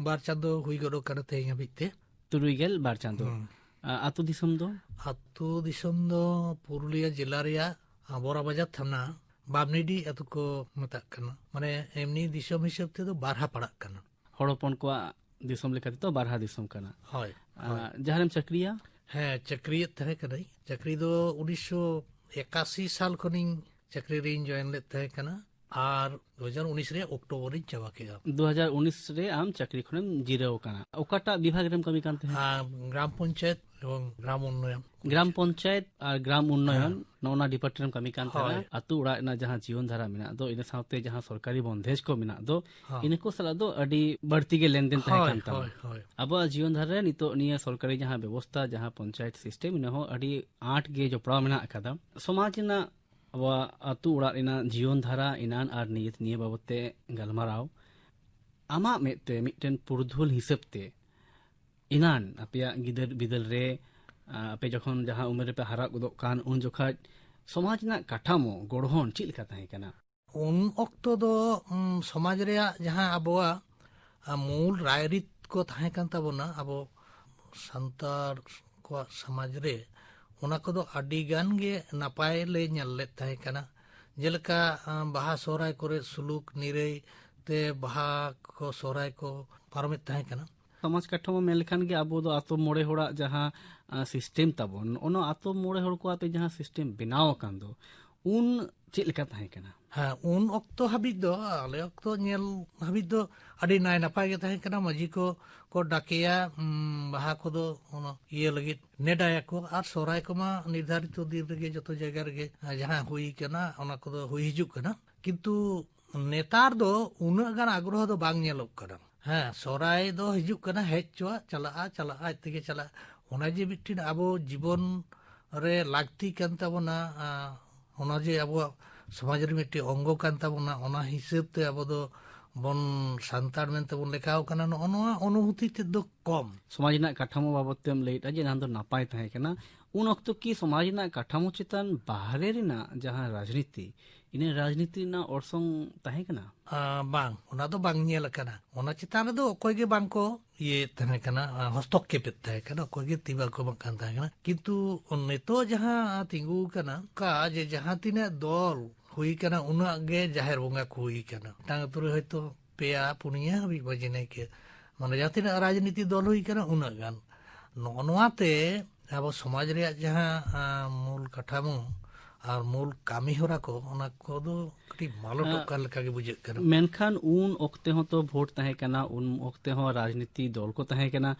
ᱵᱟᱨ ᱪᱟᱸᱫᱚ ᱦᱩᱭ ᱜᱚᱫᱚᱜ ᱠᱟᱱᱟ ᱛᱮᱦᱮᱧ ᱦᱟᱹᱵᱤᱡ ᱛᱮ᱾ ᱛᱩᱨᱩᱭ ᱜᱮᱞ ᱵᱟᱨ ᱪᱟᱸᱫᱚ᱾ ᱦᱩᱸ᱾ ᱟ, ᱟᱹᱛᱩ ᱫᱤᱥᱚᱢ ᱫᱚ? ᱟᱹᱛᱩ ᱫᱤᱥᱚᱢ ᱫᱚ ᱯᱩᱨᱩᱞᱤᱭᱟᱹ ᱡᱮᱞᱟ ᱨᱮᱭᱟᱜ ᱵᱚᱨᱟᱵᱟᱡᱟᱨ ᱛᱷᱟᱱᱟ, ᱵᱟᱢᱱᱤᱰᱤ ᱟᱹᱛᱩ ᱠᱚ ᱢᱮᱛᱟᱜ ᱠᱟᱱᱟ᱾ ᱢᱟᱱᱮ, ᱮᱢᱱᱤ ᱫᱤᱥᱚᱢ ᱦᱤᱥᱟᱹᱵ ᱛᱮᱫᱚ ᱵᱟᱨᱦᱟ ᱯᱟᱲᱟᱜ ᱠᱟᱱᱟ᱾ ᱦᱚᱲ ᱦᱚᱯᱚᱱ ᱠᱚᱣᱟᱜ ᱫᱤᱥᱚᱢ ᱞᱮᱠᱟ ᱛᱮᱫᱚ ᱵᱟᱨᱦᱟ ᱫᱤᱥᱚᱢ ᱠᱟᱱᱟ᱾ ᱦᱳᱭ, ᱟ, ᱦᱳᱭ᱾ ᱡᱟᱦᱟᱸ ᱨᱮᱢ ᱪᱟᱹᱠᱨᱤᱭᱟ? ᱦᱮᱸ, ᱪᱟᱹᱠᱨᱤᱭᱮᱫ ᱛᱟᱦᱮᱸ ᱠᱟᱹᱱᱟᱹᱧ᱾ ᱪᱟᱹᱠᱨᱤ ᱫᱚ ᱩᱱᱤᱥᱥᱚ ᱮᱠᱟᱥᱤ ᱥᱟᱞ ᱠᱷᱚᱱᱤᱧ ᱪᱟᱹᱠᱨᱤ ᱨᱤᱧ ᱡᱚᱭᱮᱱ ᱞᱮᱫ ᱛᱟᱦᱮᱸ ᱠᱟᱱᱟ᱾ ᱟᱨ ᱫᱩ ᱦᱟᱡᱟᱨ ᱩᱱᱤᱥ ᱨᱮ ᱚᱠᱴᱳᱵᱚᱨ ᱨᱤᱧ ᱪᱟᱵᱟ ᱠᱮᱫᱟ᱾ ᱫᱩ ᱦᱟᱡᱟᱨ ᱩᱱᱤᱥ ᱨᱮ ᱟᱢ ᱪᱟᱹᱠᱨᱤ ᱠᱷᱚᱱᱮᱢ ᱡᱤᱨᱟᱹᱣ ᱟᱠᱟᱱᱟ᱾ ᱚᱠᱟᱴᱟᱜ ᱵᱤᱵᱷᱟᱜᱽ ᱨᱮᱢ ᱠᱟᱹᱢᱤ ᱠᱟᱱ ᱛᱟᱦᱮᱸᱫ? ᱟᱨ ᱜᱨᱟᱢ ᱯᱚᱧᱪᱟᱭᱮᱛ ᱮᱵᱚᱝ ᱜᱨᱟᱢ ᱩᱱᱱᱚᱭᱚᱱ᱾ ᱜᱨᱟᱢ ᱯᱚᱧᱪᱟᱭᱮᱛ ᱟᱨ ᱜᱨᱟᱢ ᱩᱱᱱᱚᱭᱚᱱ, ᱱᱚᱜᱼᱚ ᱱᱚᱣᱟ ᱰᱤᱯᱟᱨᱴᱢᱮᱱᱴ ᱨᱮᱢ ᱠᱟᱹᱢᱤ ᱠᱟᱱ ᱛᱟᱦᱮᱸᱱᱟ᱾ ᱦᱳᱭ᱾ ᱟᱹᱛᱩ ᱚᱲᱟᱜ ᱨᱮᱱᱟᱜ ᱡᱟᱦᱟᱸ ᱡᱤᱭᱚᱱ ᱫᱷᱟᱨᱟ ᱢᱮᱱᱟᱜ ᱫᱚ, ᱤᱱᱟᱹ ᱥᱟᱶᱛᱮ ᱡᱟᱦᱟᱸ ᱥᱚᱨᱠᱟᱨᱤ ᱵᱚᱱᱫᱷᱮᱡᱽ ᱠᱚ ᱢᱮᱱᱟᱜ ᱫᱚ, ᱦᱚᱸ᱾ ᱤᱱᱟᱹ ᱠᱚ ᱥᱟᱞᱟᱜ ᱫᱚ ᱟᱹᱰᱤ ᱵᱟᱹᱲᱛᱤ ᱜᱮ ᱞᱮᱱᱫᱮᱱ ᱛᱟᱦᱮᱸ ᱦᱳᱭ, ᱠᱟᱱ ᱛᱟᱢᱟ᱾ ᱦᱳᱭ, ᱦᱳᱭ᱾ ᱟᱵᱚᱣᱟᱜ ᱡᱤᱭᱚᱱ ᱫᱷᱟᱨᱟ ᱨᱮ ᱱᱤᱛᱚᱜ ᱱᱤᱭᱟᱹ ᱥᱚᱨᱠᱟᱨᱤ ᱡᱟᱦᱟᱸ ᱵᱮᱵᱚᱥᱛᱷᱟ, ᱡᱟᱦᱟᱸ ᱯᱚᱧᱪᱟᱭᱮᱛ ᱥᱤᱥᱴᱮᱢ, ᱤᱱᱟᱹ ᱦᱚᱸ ᱟᱹᱰᱤ ᱟᱸᱴ ᱜᱮ ᱡᱚᱯᱲᱟᱣ ᱢᱮᱱᱟᱜ ᱟᱠᱟᱫᱟ᱾ ᱥᱚᱢᱟᱡᱽ ᱨᱮᱱᱟᱜ, ᱟᱵᱚᱣᱟᱜ ᱟᱹᱛᱩ ᱚᱲᱟᱜ ᱨᱮᱱᱟᱜ ᱡᱤᱭᱚᱱ ᱫᱷᱟᱨᱟ ᱮᱱᱟᱱ ᱟᱨ ᱱᱤᱭᱟᱹ, ᱱᱤᱭᱟᱹ ᱵᱟᱵᱚᱛ ᱛᱮ ᱜᱟᱞᱢᱟᱨᱟᱣ, ᱟᱢᱟᱜ ᱢᱮᱫ ᱛᱮ ᱢᱤᱫᱴᱮᱱ ᱯᱩᱨᱩᱫᱷᱩᱞ ᱦᱤᱥᱟᱹᱵ ᱛᱮ ᱮᱱᱟᱱ ᱟᱯᱮᱭᱟᱜ ᱜᱤᱫᱟᱹᱨ ᱵᱤᱫᱟᱹᱞ ᱨᱮ, ᱟ, ᱟᱯᱮ ᱡᱚᱠᱷᱚᱱ ᱡᱟᱦᱟᱸ ᱩᱢᱮᱨ ᱨᱮᱯᱮ ᱦᱟᱨᱟ ᱜᱚᱫᱚᱜ ᱠᱟᱱ, ᱩᱱ ᱡᱚᱠᱷᱟᱡ ᱥᱚᱢᱟᱡᱽ ᱨᱮᱱᱟᱜ ᱠᱟᱴᱷᱟᱢᱳ, ᱜᱚᱲᱦᱚᱱ ᱪᱮᱫ ᱞᱮᱠᱟ ᱛᱟᱦᱮᱸ ᱠᱟᱱᱟ? ᱩᱱ ᱚᱠᱛᱚ ᱫᱚ, ᱩᱢ, ᱥᱚᱢᱟᱡᱽ ᱨᱮᱭᱟᱜ ᱡᱟᱦᱟᱸ ᱟᱵᱚᱣᱟᱜ, ᱟ, ᱢᱩᱞ ᱨᱟᱭᱨᱤᱛ ᱠᱚ ᱛᱟᱦᱮᱸ ᱠᱟᱱ ᱛᱟᱵᱚᱱᱟ ᱟᱵᱚ ᱥᱟᱱᱛᱟᱲ ᱠᱚᱣᱟᱜ ᱥᱚᱢᱟᱡᱽ ᱨᱮ, ᱚᱱᱟ ᱠᱚᱫᱚ ᱟᱹᱰᱤ ᱜᱟᱱ ᱜᱮ ᱱᱟᱯᱟᱭ ᱞᱮ ᱧᱮᱞ ᱞᱮᱫ ᱛᱟᱦᱮᱸ ᱠᱟᱱᱟ᱾ ᱡᱮᱞᱮᱠᱟ, ᱟ, ᱵᱟᱦᱟ ᱥᱚᱦᱨᱟᱭ ᱠᱚᱨᱮ ᱥᱩᱞᱩᱠ ᱱᱤᱨᱟᱹᱭ ᱛᱮ ᱵᱟᱦᱟ ᱠᱚ ᱥᱚᱦᱨᱟᱭ ᱠᱚ ᱯᱟᱨᱚᱢᱮᱫ ᱛᱟᱦᱮᱸ ᱠᱟᱱᱟ᱾ ᱥᱚᱢᱟᱡᱽ ᱠᱟᱴᱷᱟᱢᱳ ᱢᱮᱱ ᱞᱮᱠᱷᱟᱱ ᱜᱮ ᱟᱵᱚ ᱫᱚ ᱟᱛᱳ ᱢᱚᱬᱮ ᱦᱚᱲᱟᱜ ᱡᱟᱦᱟᱸ, ᱟ, ᱥᱤᱥᱴᱮᱢ ᱛᱟᱵᱚᱱ, ᱚᱱᱟ ᱟᱛᱳ ᱢᱚᱬᱮ ᱦᱚᱲ ᱠᱚ ᱟᱛᱮ ᱡᱟᱦᱟᱸ ᱥᱤᱥᱴᱮᱢ ᱵᱮᱱᱟᱣ ᱟᱠᱟᱱ ᱫᱚ, ᱩᱱ ᱪᱮᱫ ᱞᱮᱠᱟ ᱛᱟᱦᱮᱸ ᱠᱟᱱᱟ? ᱦᱮᱸ, ᱩᱱ ᱚᱠᱛᱚ ᱦᱟᱹᱵᱤᱡ ᱫᱚ, ᱟᱞᱮ ᱚᱠᱛᱚ ᱧᱮᱞ ᱦᱟᱹᱵᱤᱡ ᱫᱚ ᱟᱹᱰᱤ ᱱᱟᱭ ᱱᱟᱯᱟᱭ ᱜᱮ ᱛᱟᱦᱮᱸ ᱠᱟᱱᱟ᱾ ᱢᱟᱹᱡᱷᱤ ᱠᱚ ᱠᱚ ᱰᱟᱠᱮᱭᱟ, ᱩᱢ, ᱵᱟᱦᱟ ᱠᱚᱫᱚ ᱚᱱᱟ ᱤᱭᱟᱹ ᱞᱟᱹᱜᱤᱫ ᱱᱮᱰᱟᱭᱟᱠᱚ, ᱟᱨ ᱥᱚᱦᱨᱟᱭ ᱠᱚᱢᱟ ᱱᱤᱨᱫᱷᱟᱨᱤᱛᱚ ᱫᱤᱱ ᱨᱮᱜᱮ ᱡᱚᱛᱚ ᱡᱟᱭᱜᱟ ᱨᱮᱜᱮ, ᱟ, ᱡᱟᱦᱟᱸ ᱦᱩᱭ ᱠᱟᱱᱟ, ᱚᱱᱟ ᱠᱚᱫᱚ ᱦᱩᱭ ᱦᱤᱡᱩᱜ ᱠᱟᱱᱟ᱾ ᱠᱤᱱᱛᱩ ᱱᱮᱛᱟᱨ ᱫᱚ ᱩᱱᱟᱹᱜ ᱜᱟᱱ ᱟᱜᱽᱨᱚᱦᱚ ᱫᱚ ᱵᱟᱝ ᱧᱮᱞᱚᱜ ᱠᱟᱱᱟ᱾ ᱦᱮᱸ, ᱥᱚᱦᱨᱟᱭ ᱫᱚ ᱦᱤᱡᱩᱜ ᱠᱟᱱᱟ, ᱦᱮᱡ ᱪᱚᱣᱟᱜ, ᱪᱟᱞᱟᱜᱼᱟ, ᱪᱟᱞᱟᱜᱼᱟ, ᱟᱡ ᱛᱮᱜᱮ ᱪᱟᱞᱟᱜᱼᱟ᱾ ᱚᱱᱟ ᱡᱮ ᱢᱤᱫᱴᱤᱱ ᱟᱵᱚ ᱡᱤᱵᱚᱱ ᱨᱮ ᱞᱟᱹᱠᱛᱤ ᱠᱟᱱ ᱛᱟᱵᱚᱱᱟ, ᱟ, ᱚᱱᱟ ᱡᱮ ᱟᱵᱚᱣᱟᱜ ᱥᱚᱢᱟᱡᱽ ᱨᱮ ᱢᱤᱫᱴᱤᱡ ᱚᱝᱜᱚ ᱠᱟᱱ ᱛᱟᱵᱚᱱᱟ, ᱚᱱᱟ ᱦᱤᱥᱟᱹᱵ ᱛᱮ ᱟᱵᱚ ᱫᱚ ᱵᱚᱱ ᱥᱟᱱᱛᱟᱲ ᱢᱮᱱᱛᱮ ᱵᱚᱱ ᱞᱮᱠᱷᱟᱣ ᱠᱟᱱᱟ, ᱱᱚᱜᱼᱚ ᱱᱚᱣᱟ ᱚᱱᱩᱵᱷᱩᱛᱤ ᱛᱮᱫ ᱫᱚ ᱠᱚᱢ᱾ ᱥᱚᱢᱟᱡᱽ ᱨᱮᱱᱟᱜ ᱠᱟᱴᱷᱟᱢᱳ ᱵᱟᱵᱚᱛ ᱛᱮᱢ ᱞᱟᱹᱭᱮᱫᱼᱟ ᱡᱮ ᱮᱱᱟᱱ ᱫᱚ ᱱᱟᱯᱟᱭ ᱛᱟᱦᱮᱸ ᱠᱟᱱᱟ, ᱩᱱ ᱚᱠᱛᱚ ᱠᱤ ᱥᱚᱢᱟᱡᱽ ᱨᱮᱱᱟᱜ ᱠᱟᱴᱷᱟᱢᱳ ᱪᱮᱛᱟᱱ ᱵᱟᱦᱨᱮ ᱨᱮᱱᱟᱜ ᱡᱟᱦᱟᱸ ᱨᱟᱡᱽᱱᱤᱛᱤ, ᱤᱱᱟᱹ ᱨᱟᱡᱽᱱᱤᱛᱤ ᱨᱮᱱᱟᱜ ᱚᱨᱥᱚᱝ ᱛᱟᱦᱮᱸ ᱠᱟᱱᱟ? ᱟ, ᱵᱟᱝ, ᱚᱱᱟ ᱫᱚ ᱵᱟᱝ ᱧᱮᱞ ᱟᱠᱟᱱᱟ᱾ ᱚᱱᱟ ᱪᱮᱛᱟᱱ ᱨᱮᱫᱚ ᱚᱠᱚᱭ ᱜᱮ ᱵᱟᱝ ᱠᱚ ᱤᱭᱟᱹᱭᱮᱫ ᱛᱟᱦᱮᱸ ᱠᱟᱱᱟ, ᱟ, ᱦᱚᱥᱛᱚᱠᱠᱷᱮᱯᱮᱫ ᱛᱟᱦᱮᱸ ᱠᱟᱱᱟ, ᱚᱠᱚᱭ ᱜᱮ ᱛᱤ ᱵᱟᱝ ᱠᱚ ᱮᱢᱟᱜ ᱠᱟᱱ ᱛᱟᱦᱮᱸ ᱠᱟᱱᱟ᱾ ᱠᱤᱱᱛᱩ ᱱᱤᱛᱚᱜ ᱡᱟᱦᱟᱸ ᱛᱤᱸᱜᱩ ᱟᱠᱟᱱᱟ, ᱚᱱᱠᱟ ᱡᱮ ᱡᱟᱦᱟᱸ ᱛᱤᱱᱟᱹᱜ ᱫᱚᱞ ᱦᱩᱭ ᱠᱟᱱᱟ, ᱩᱱᱟᱹᱜ ᱜᱮ ᱡᱟᱦᱮᱨ ᱵᱚᱸᱜᱟ ᱠᱚ ᱦᱩᱭ ᱠᱟᱱᱟ᱾ ᱢᱤᱫᱴᱟᱝ ᱟᱹᱛᱩ ᱨᱮ ᱦᱚᱭᱛᱳ ᱯᱮᱭᱟ, ᱯᱩᱱᱭᱟᱹ ᱦᱟᱹᱵᱤᱡ ᱢᱟᱹᱡᱷᱤ ᱱᱟᱭᱠᱮ, ᱢᱟᱱᱮ ᱡᱟᱦᱟᱸ ᱛᱤᱱᱟᱹᱜ ᱨᱟᱡᱽᱱᱤᱛᱤ ᱫᱚᱞ ᱦᱩᱭ ᱠᱟᱱᱟ, ᱩᱱᱟᱹᱜ ᱜᱟᱱ᱾ ᱱᱚᱜᱼᱚ ᱱᱚᱣᱟ ᱛᱮ ᱟᱵᱚ ᱥᱚᱢᱟᱡᱽ ᱨᱮᱭᱟᱜ ᱡᱟᱦᱟᱸ, ᱟ, ᱢᱩᱞ ᱠᱟᱴᱷᱟᱢᱳ, ᱟᱨ ᱢᱩᱞ ᱠᱟᱹᱢᱤ ᱦᱚᱨᱟ ᱠᱚ, ᱚᱱᱟ ᱠᱚᱫᱚ ᱠᱟᱹᱴᱤᱡ ᱢᱟᱞᱚᱴᱚᱜ ᱟᱸ, ᱠᱟᱱ ᱞᱮᱠᱟ ᱜᱮ ᱵᱩᱡᱷᱟᱹᱜ ᱠᱟᱱᱟ᱾ ᱢᱮᱱᱠᱷᱟᱱ ᱩᱱ ᱚᱠᱛᱮ ᱦᱚᱸ ᱛᱚ ᱵᱷᱳᱴ ᱛᱟᱦᱮᱸ ᱠᱟᱱᱟ, ᱩᱱ ᱚᱠᱛᱮ ᱦᱚᱸ ᱨᱟᱡᱽᱱᱤᱛᱤ ᱫᱚᱞ ᱠᱚ ᱛᱟᱦᱮᱸ ᱠᱟᱱᱟ᱾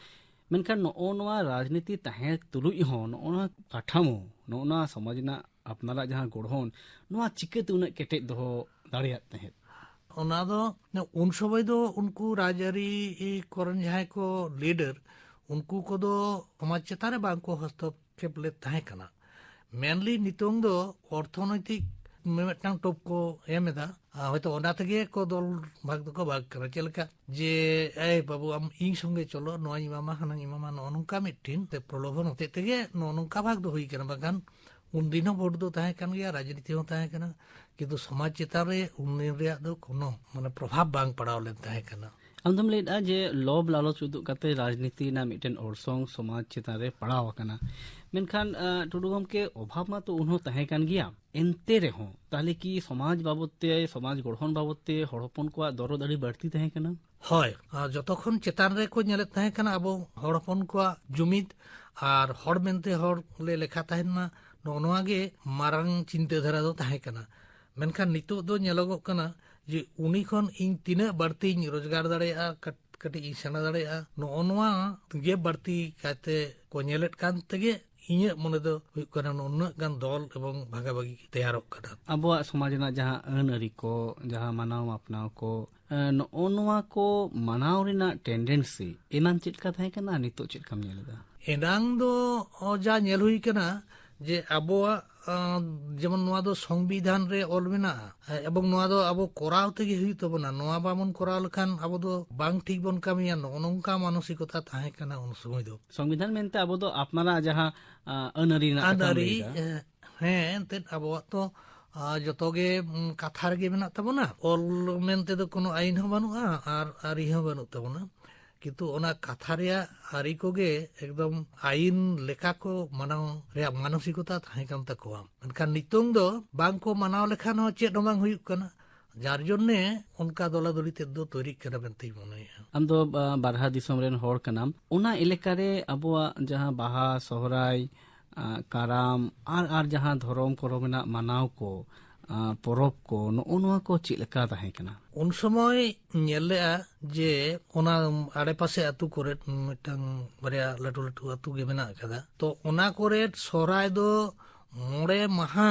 ᱢᱮᱱᱠᱷᱟᱱ ᱱᱚᱜᱼᱚ ᱱᱚᱣᱟ ᱨᱟᱡᱽᱱᱤᱛᱤ ᱛᱟᱦᱮᱸ ᱛᱩᱞᱩᱡ ᱦᱚᱸ ᱱᱚᱜᱼᱚ ᱱᱚᱣᱟ ᱠᱟᱴᱷᱟᱢᱳ, ᱱᱚᱜᱼᱚ ᱱᱚᱣᱟ ᱥᱚᱢᱟᱡᱽ ᱨᱮᱱᱟᱜ ᱟᱯᱱᱟᱨᱟᱜ ᱡᱟᱦᱟᱸ ᱜᱚᱲᱦᱚᱱ, ᱱᱚᱣᱟ ᱪᱤᱠᱟᱹᱛᱮ ᱩᱱᱟᱹᱜ ᱠᱮᱴᱮᱡ ᱫᱚᱦᱚ ᱫᱟᱲᱮᱭᱟᱜ ᱛᱟᱦᱮᱸᱫ? ᱚᱱᱟ ᱫᱚ ᱩᱱ ᱥᱚᱢᱚᱭ ᱫᱚ ᱩᱱᱠᱩ ᱨᱟᱡᱽᱟᱹᱨᱤ ᱠᱚᱨᱮᱱ ᱡᱟᱦᱟᱸᱭ ᱠᱚ ᱞᱤᱰᱟᱨ, ᱩᱱᱠᱩ ᱠᱚᱫᱚ ᱥᱚᱢᱟᱡᱽ ᱪᱮᱛᱟᱱ ᱨᱮ ᱵᱟᱝ ᱠᱚ ᱦᱚᱥᱛᱚᱠᱠᱷᱮᱯ ᱞᱮᱫ ᱛᱟᱦᱮᱸ ᱠᱟᱱᱟ᱾ ᱢᱮᱱᱞᱤ ᱱᱤᱛᱚᱝ ᱫᱚ ᱚᱨᱛᱷᱚᱱᱳᱭᱛᱤᱠ ᱢᱤᱢᱤᱫᱴᱟᱝ ᱴᱚᱯ ᱠᱚ ᱮᱢ ᱮᱫᱟ, ᱟᱨ ᱦᱚᱭᱛᱳ ᱚᱱᱟ ᱛᱮᱜᱮ ᱠᱚ ᱫᱚᱞ ᱵᱷᱟᱜᱽ ᱫᱚᱠᱚ ᱵᱷᱟᱜᱽ ᱠᱟᱱᱟ᱾ ᱪᱮᱫ ᱞᱮᱠᱟ ᱡᱮ, "ᱮᱭ ᱵᱟᱹᱵᱩ, ᱟᱢ ᱤᱧ ᱥᱚᱸᱜᱮ ᱪᱚᱞᱚ, ᱱᱚᱣᱟᱧ ᱮᱢᱟᱢᱟ, ᱦᱟᱱᱟᱧ ᱮᱢᱟᱢᱟ", ᱱᱚᱜᱼᱚ ᱱᱚᱝᱠᱟ ᱢᱤᱫᱴᱤᱱ ᱛᱮ ᱯᱨᱚᱞᱳᱵᱷᱚᱱ ᱦᱚᱛᱮᱡ ᱛᱮᱜᱮ ᱱᱚᱜᱼᱚ ᱱᱚᱝᱠᱟ ᱵᱷᱟᱜᱽ ᱫᱚ ᱦᱩᱭ ᱠᱟᱱᱟ᱾ ᱵᱟᱠᱷᱟᱱ ᱩᱱᱫᱤᱱ ᱦᱚᱸ ᱵᱷᱳᱴ ᱫᱚ ᱛᱟᱦᱮᱸ ᱠᱟᱱ ᱜᱮᱭᱟ, ᱨᱟᱡᱽᱱᱤᱛᱤ ᱦᱚᱸ ᱛᱟᱦᱮᱸ ᱠᱟᱱᱟ, ᱠᱤᱱᱛᱩ ᱥᱚᱢᱟᱡᱽ ᱪᱮᱛᱟᱱ ᱨᱮ ᱩᱱᱫᱤᱱ ᱨᱮᱭᱟᱜ ᱫᱚ ᱠᱳᱱᱳ, ᱢᱟᱱᱮ, ᱯᱨᱚᱵᱷᱟᱵᱽ ᱵᱟᱝ ᱯᱟᱲᱟᱣ ᱞᱮᱱ ᱛᱟᱦᱮᱸ ᱠᱟᱱᱟ᱾ ᱟᱢ ᱫᱚᱢ ᱞᱟᱹᱭᱮᱫᱼᱟ ᱡᱮ ᱞᱚᱵᱽ ᱞᱟᱞᱚᱪ ᱩᱫᱩᱜ ᱠᱟᱛᱮ ᱨᱟᱡᱽᱱᱤᱛᱤ ᱨᱮᱱᱟᱜ ᱢᱤᱫᱴᱮᱱ ᱚᱨᱥᱚᱝ ᱥᱚᱢᱟᱡᱽ ᱪᱮᱛᱟᱱ ᱨᱮ ᱯᱟᱲᱟᱣ ᱟᱠᱟᱱᱟ᱾ ᱢᱮᱱᱠᱷᱟᱱ, ᱟᱸ, ᱴᱩᱰᱩ ᱜᱚᱢᱠᱮ, ᱚᱵᱷᱟᱵᱽ ᱢᱟ ᱛᱚ ᱩᱱᱦᱚᱸ ᱛᱟᱦᱮᱸ ᱠᱟᱱ ᱜᱮᱭᱟ᱾ ᱮᱱᱛᱮ ᱨᱮᱦᱚᱸ, ᱛᱟᱦᱚᱞᱮ ᱠᱤ ᱥᱚᱢᱟᱡᱽ ᱵᱟᱵᱚᱫ ᱛᱮ, ᱥᱚᱢᱟᱡᱽ ᱜᱚᱲᱦᱚᱱ ᱵᱟᱵᱚᱫ ᱛᱮ ᱦᱚᱲ ᱦᱚᱯᱚᱱ ᱠᱚᱣᱟᱜ ᱫᱚᱨᱚᱫ ᱟᱹᱰᱤ ᱵᱟᱹᱲᱛᱤ ᱛᱟᱦᱮᱸ ᱠᱟᱱᱟ? ᱦᱳᱭ, ᱟᱨ ᱡᱚᱛᱚ ᱠᱷᱚᱱ ᱪᱮᱛᱟᱱ ᱨᱮᱠᱚ ᱧᱮᱞᱮᱫ ᱛᱟᱦᱮᱸ ᱠᱟᱱᱟ ᱟᱵᱚ ᱦᱚᱲ ᱦᱚᱯᱚᱱ ᱠᱚᱣᱟᱜ ᱡᱩᱢᱤᱫ ᱟᱨ ᱦᱚᱲ ᱢᱮᱱᱛᱮ ᱦᱚᱲ ᱞᱮ ᱞᱮᱠᱷᱟ ᱛᱟᱦᱮᱱ ᱢᱟ, ᱱᱚᱜᱼᱚ ᱱᱚᱣᱟ ᱜᱮ ᱢᱟᱨᱟᱝ ᱪᱤᱱᱛᱟᱹ ᱫᱷᱟᱨᱟ ᱫᱚ ᱛᱟᱦᱮᱸ ᱠᱟᱱᱟ᱾ ᱢᱮᱱᱠᱷᱟᱱ ᱱᱤᱛᱚᱜ ᱫᱚ ᱧᱮᱞᱚᱜᱚᱜ ᱠᱟᱱᱟ ᱡᱮ ᱩᱱᱤ ᱠᱷᱚᱱ ᱤᱧ ᱛᱤᱱᱟᱹᱜ ᱵᱟᱹᱲᱛᱤᱧ ᱨᱳᱡᱽᱜᱟᱨ ᱫᱟᱲᱮᱭᱟᱜᱼᱟ, ᱠᱟᱹᱴ-, ᱠᱟᱹᱴᱤᱡ ᱤᱧ ᱥᱮᱬᱟ ᱫᱟᱲᱮᱭᱟᱜᱼᱟ, ᱱᱚᱜᱼᱚ ᱱᱚᱣᱟ ᱜᱮ ᱵᱟᱹᱲᱛᱤ ᱠᱟᱭᱛᱮ ᱠᱚ ᱧᱮᱞᱮᱫ ᱠᱟᱱ ᱛᱮᱜᱮ ᱤᱧᱟᱹᱜ ᱢᱚᱱᱮ ᱫᱚ ᱦᱩᱭᱩᱜ ᱠᱟᱱᱟ ᱱᱩᱱᱟᱹᱜ ᱜᱟᱱ ᱫᱚᱞ ᱮᱵᱚᱝ ᱵᱷᱟᱜᱟᱵᱷᱟᱜᱤ ᱛᱮᱭᱟᱨᱚᱜ ᱠᱟᱱᱟ᱾ ᱟᱵᱚᱣᱟᱜ ᱥᱚᱢᱟᱡᱽ ᱨᱮᱱᱟᱜ ᱡᱟᱦᱟᱸ ᱟᱹᱱ ᱟᱹᱨᱤ ᱠᱚ, ᱡᱟᱦᱟᱸ ᱢᱟᱱᱟᱣ ᱢᱟᱯᱱᱟᱣ ᱠᱚ, ᱮ, ᱱᱚᱜᱼᱚ ᱱᱚᱣᱟ ᱠᱚ ᱢᱟᱱᱟᱣ ᱨᱮᱱᱟᱜ ᱴᱮᱱᱰᱮᱱᱥᱤ ᱮᱱᱟᱱ ᱪᱮᱫ ᱞᱮᱠᱟ ᱛᱟᱦᱮᱸ ᱠᱟᱱᱟ, ᱱᱤᱛᱚᱜ ᱪᱮᱫ ᱞᱮᱠᱟᱢ ᱧᱮᱞ ᱮᱫᱟ? ᱮᱱᱟᱝ ᱫᱚ, ᱚ, ᱡᱟ ᱧᱮᱞ ᱦᱩᱭ ᱠᱟᱱᱟ ᱡᱮ ᱟᱵᱚᱣᱟᱜ, ᱟᱸ, ᱡᱮᱢᱚᱱ ᱱᱚᱣᱟ ᱫᱚ ᱥᱚᱝᱵᱤᱫᱷᱟᱱ ᱨᱮ ᱚᱞ ᱢᱮᱱᱟᱜᱼᱟ, ᱮᱵᱚᱝ ᱱᱚᱣᱟ ᱫᱚ ᱟᱵᱚ ᱠᱚᱨᱟᱣ ᱛᱮᱜᱮ ᱦᱩᱭᱩᱜ ᱛᱟᱵᱚᱱᱟ, ᱱᱚᱣᱟ ᱵᱟᱵᱚᱱ ᱠᱚᱨᱟᱣ ᱞᱮᱠᱷᱟᱱ ᱟᱵᱚ ᱫᱚ ᱵᱟᱝ ᱴᱷᱤᱠ ᱵᱚᱱ ᱠᱟᱹᱢᱤᱭᱟ, ᱱᱚᱜᱼᱚ ᱱᱚᱝᱠᱟ ᱢᱟᱱᱚᱥᱤᱠᱚᱛᱟ ᱛᱟᱦᱮᱸ ᱠᱟᱱᱟ ᱩᱱ ᱥᱚᱢᱚᱭ ᱫᱚ᱾ ᱥᱚᱝᱵᱤᱫᱷᱟᱱ ᱢᱮᱱᱛᱮ ᱟᱵᱚ ᱫᱚ ᱟᱯᱱᱟᱨᱟᱜ ᱡᱟᱦᱟᱸ, ᱟᱸ, ᱟᱹᱱ ᱟᱹᱨᱤ ᱨᱮᱱᱟᱜ ᱟᱹᱱ ᱠᱟᱛᱷᱟᱢ ᱟᱹᱨᱤ, ᱞᱟᱹᱭ ᱮᱫᱟ᱾ ᱮ, ᱦᱮᱸ, ᱮᱱᱛᱮᱫ ᱟᱵᱚᱣᱟᱜ ᱛᱚ, ᱟ, ᱡᱚᱛᱚ ᱜᱮ, ᱩᱢ, ᱠᱟᱛᱷᱟ ᱨᱮᱜᱮ ᱢᱮᱱᱟᱜ ᱛᱟᱵᱚᱱᱟ᱾ ᱚᱞ ᱢᱮᱱᱛᱮ ᱫᱚ ᱠᱳᱱᱳ ᱟᱹᱭᱤᱱ ᱦᱚᱸ ᱵᱟᱹᱱᱩᱜᱼᱟ ᱟᱨ ᱟᱹᱨᱤ ᱦᱚᱸ ᱵᱟᱹᱱᱩᱜ ᱛᱟᱵᱚᱱᱟ᱾ ᱠᱤᱱᱛᱩ ᱚᱱᱟ ᱠᱟᱛᱷᱟ ᱨᱮᱭᱟᱜ ᱟᱹᱨᱤ ᱠᱚᱜᱮ ᱮᱠᱫᱚᱢ ᱟᱹᱭᱤᱱ ᱞᱮᱠᱟ ᱠᱚ ᱢᱟᱱᱟᱣ ᱨᱮᱭᱟᱜ ᱢᱟᱱᱚᱥᱤᱠᱚᱛᱟ ᱛᱟᱦᱮᱸ ᱠᱟᱱ ᱛᱟᱠᱚᱣᱟ᱾ ᱢᱮᱱᱠᱷᱟᱱ ᱱᱤᱛᱚᱝ ᱫᱚ ᱵᱟᱝ ᱠᱚ ᱢᱟᱱᱟᱣ ᱞᱮᱠᱷᱟᱱ ᱦᱚᱸ ᱪᱮᱫ ᱦᱚᱸ ᱵᱟᱝ ᱦᱩᱭᱩᱜ ᱠᱟᱱᱟ, ᱡᱟᱨ ᱡᱚᱱᱱᱮ ᱚᱱᱠᱟ ᱫᱚᱞᱟᱫᱚᱞᱤ ᱛᱮᱫ ᱫᱚ ᱛᱚᱭᱨᱤᱜ ᱠᱟᱱᱟ ᱢᱮᱱᱛᱮᱧ ᱢᱚᱱᱮᱭᱮᱫᱼᱟ᱾ ᱟᱢ ᱫᱚ, ᱟ, ᱵᱟᱨᱦᱟ ᱫᱤᱥᱚᱢ ᱨᱮᱱ ᱦᱚᱲ ᱠᱟᱱᱟᱢ᱾ ᱚᱱᱟ ᱮᱞᱟᱠᱟ ᱨᱮ ᱟᱵᱚᱣᱟᱜ ᱡᱟᱦᱟᱸ ᱵᱟᱦᱟ, ᱥᱚᱦᱨᱟᱭ, ᱟᱸ, ᱠᱟᱨᱟᱢ ᱟᱨ, ᱟᱨ ᱡᱟᱦᱟᱸ ᱫᱷᱚᱨᱚᱢ ᱠᱚᱨᱚᱢ ᱨᱮᱱᱟᱜ ᱢᱟᱱᱟᱣ ᱠᱚ, ᱟᱸ, ᱯᱚᱨᱚᱵᱽ ᱠᱚ, ᱱᱚᱜᱼᱚ ᱱᱚᱣᱟ ᱠᱚ ᱪᱮᱫ ᱞᱮᱠᱟ ᱛᱟᱦᱮᱸ ᱠᱟᱱᱟ? ᱩᱱ ᱥᱚᱢᱚᱭ ᱧᱮᱞ ᱞᱮᱜᱼᱟ ᱡᱮ ᱚᱱᱟ ᱟᱲᱮᱯᱟᱥᱮ ᱟᱹᱛᱩ ᱠᱚᱨᱮ ᱢᱤᱫᱴᱟᱝ ᱵᱟᱨᱭᱟ ᱞᱟᱹᱴᱩ ᱞᱟᱹᱴᱩ ᱟᱹᱛᱩ ᱜᱮ ᱢᱮᱱᱟᱜ ᱟᱠᱟᱫᱟ᱾ ᱛᱚ ᱚᱱᱟ ᱠᱚᱨᱮ ᱥᱚᱦᱨᱟᱭ ᱫᱚ ᱢᱚᱬᱮ ᱢᱟᱦᱟ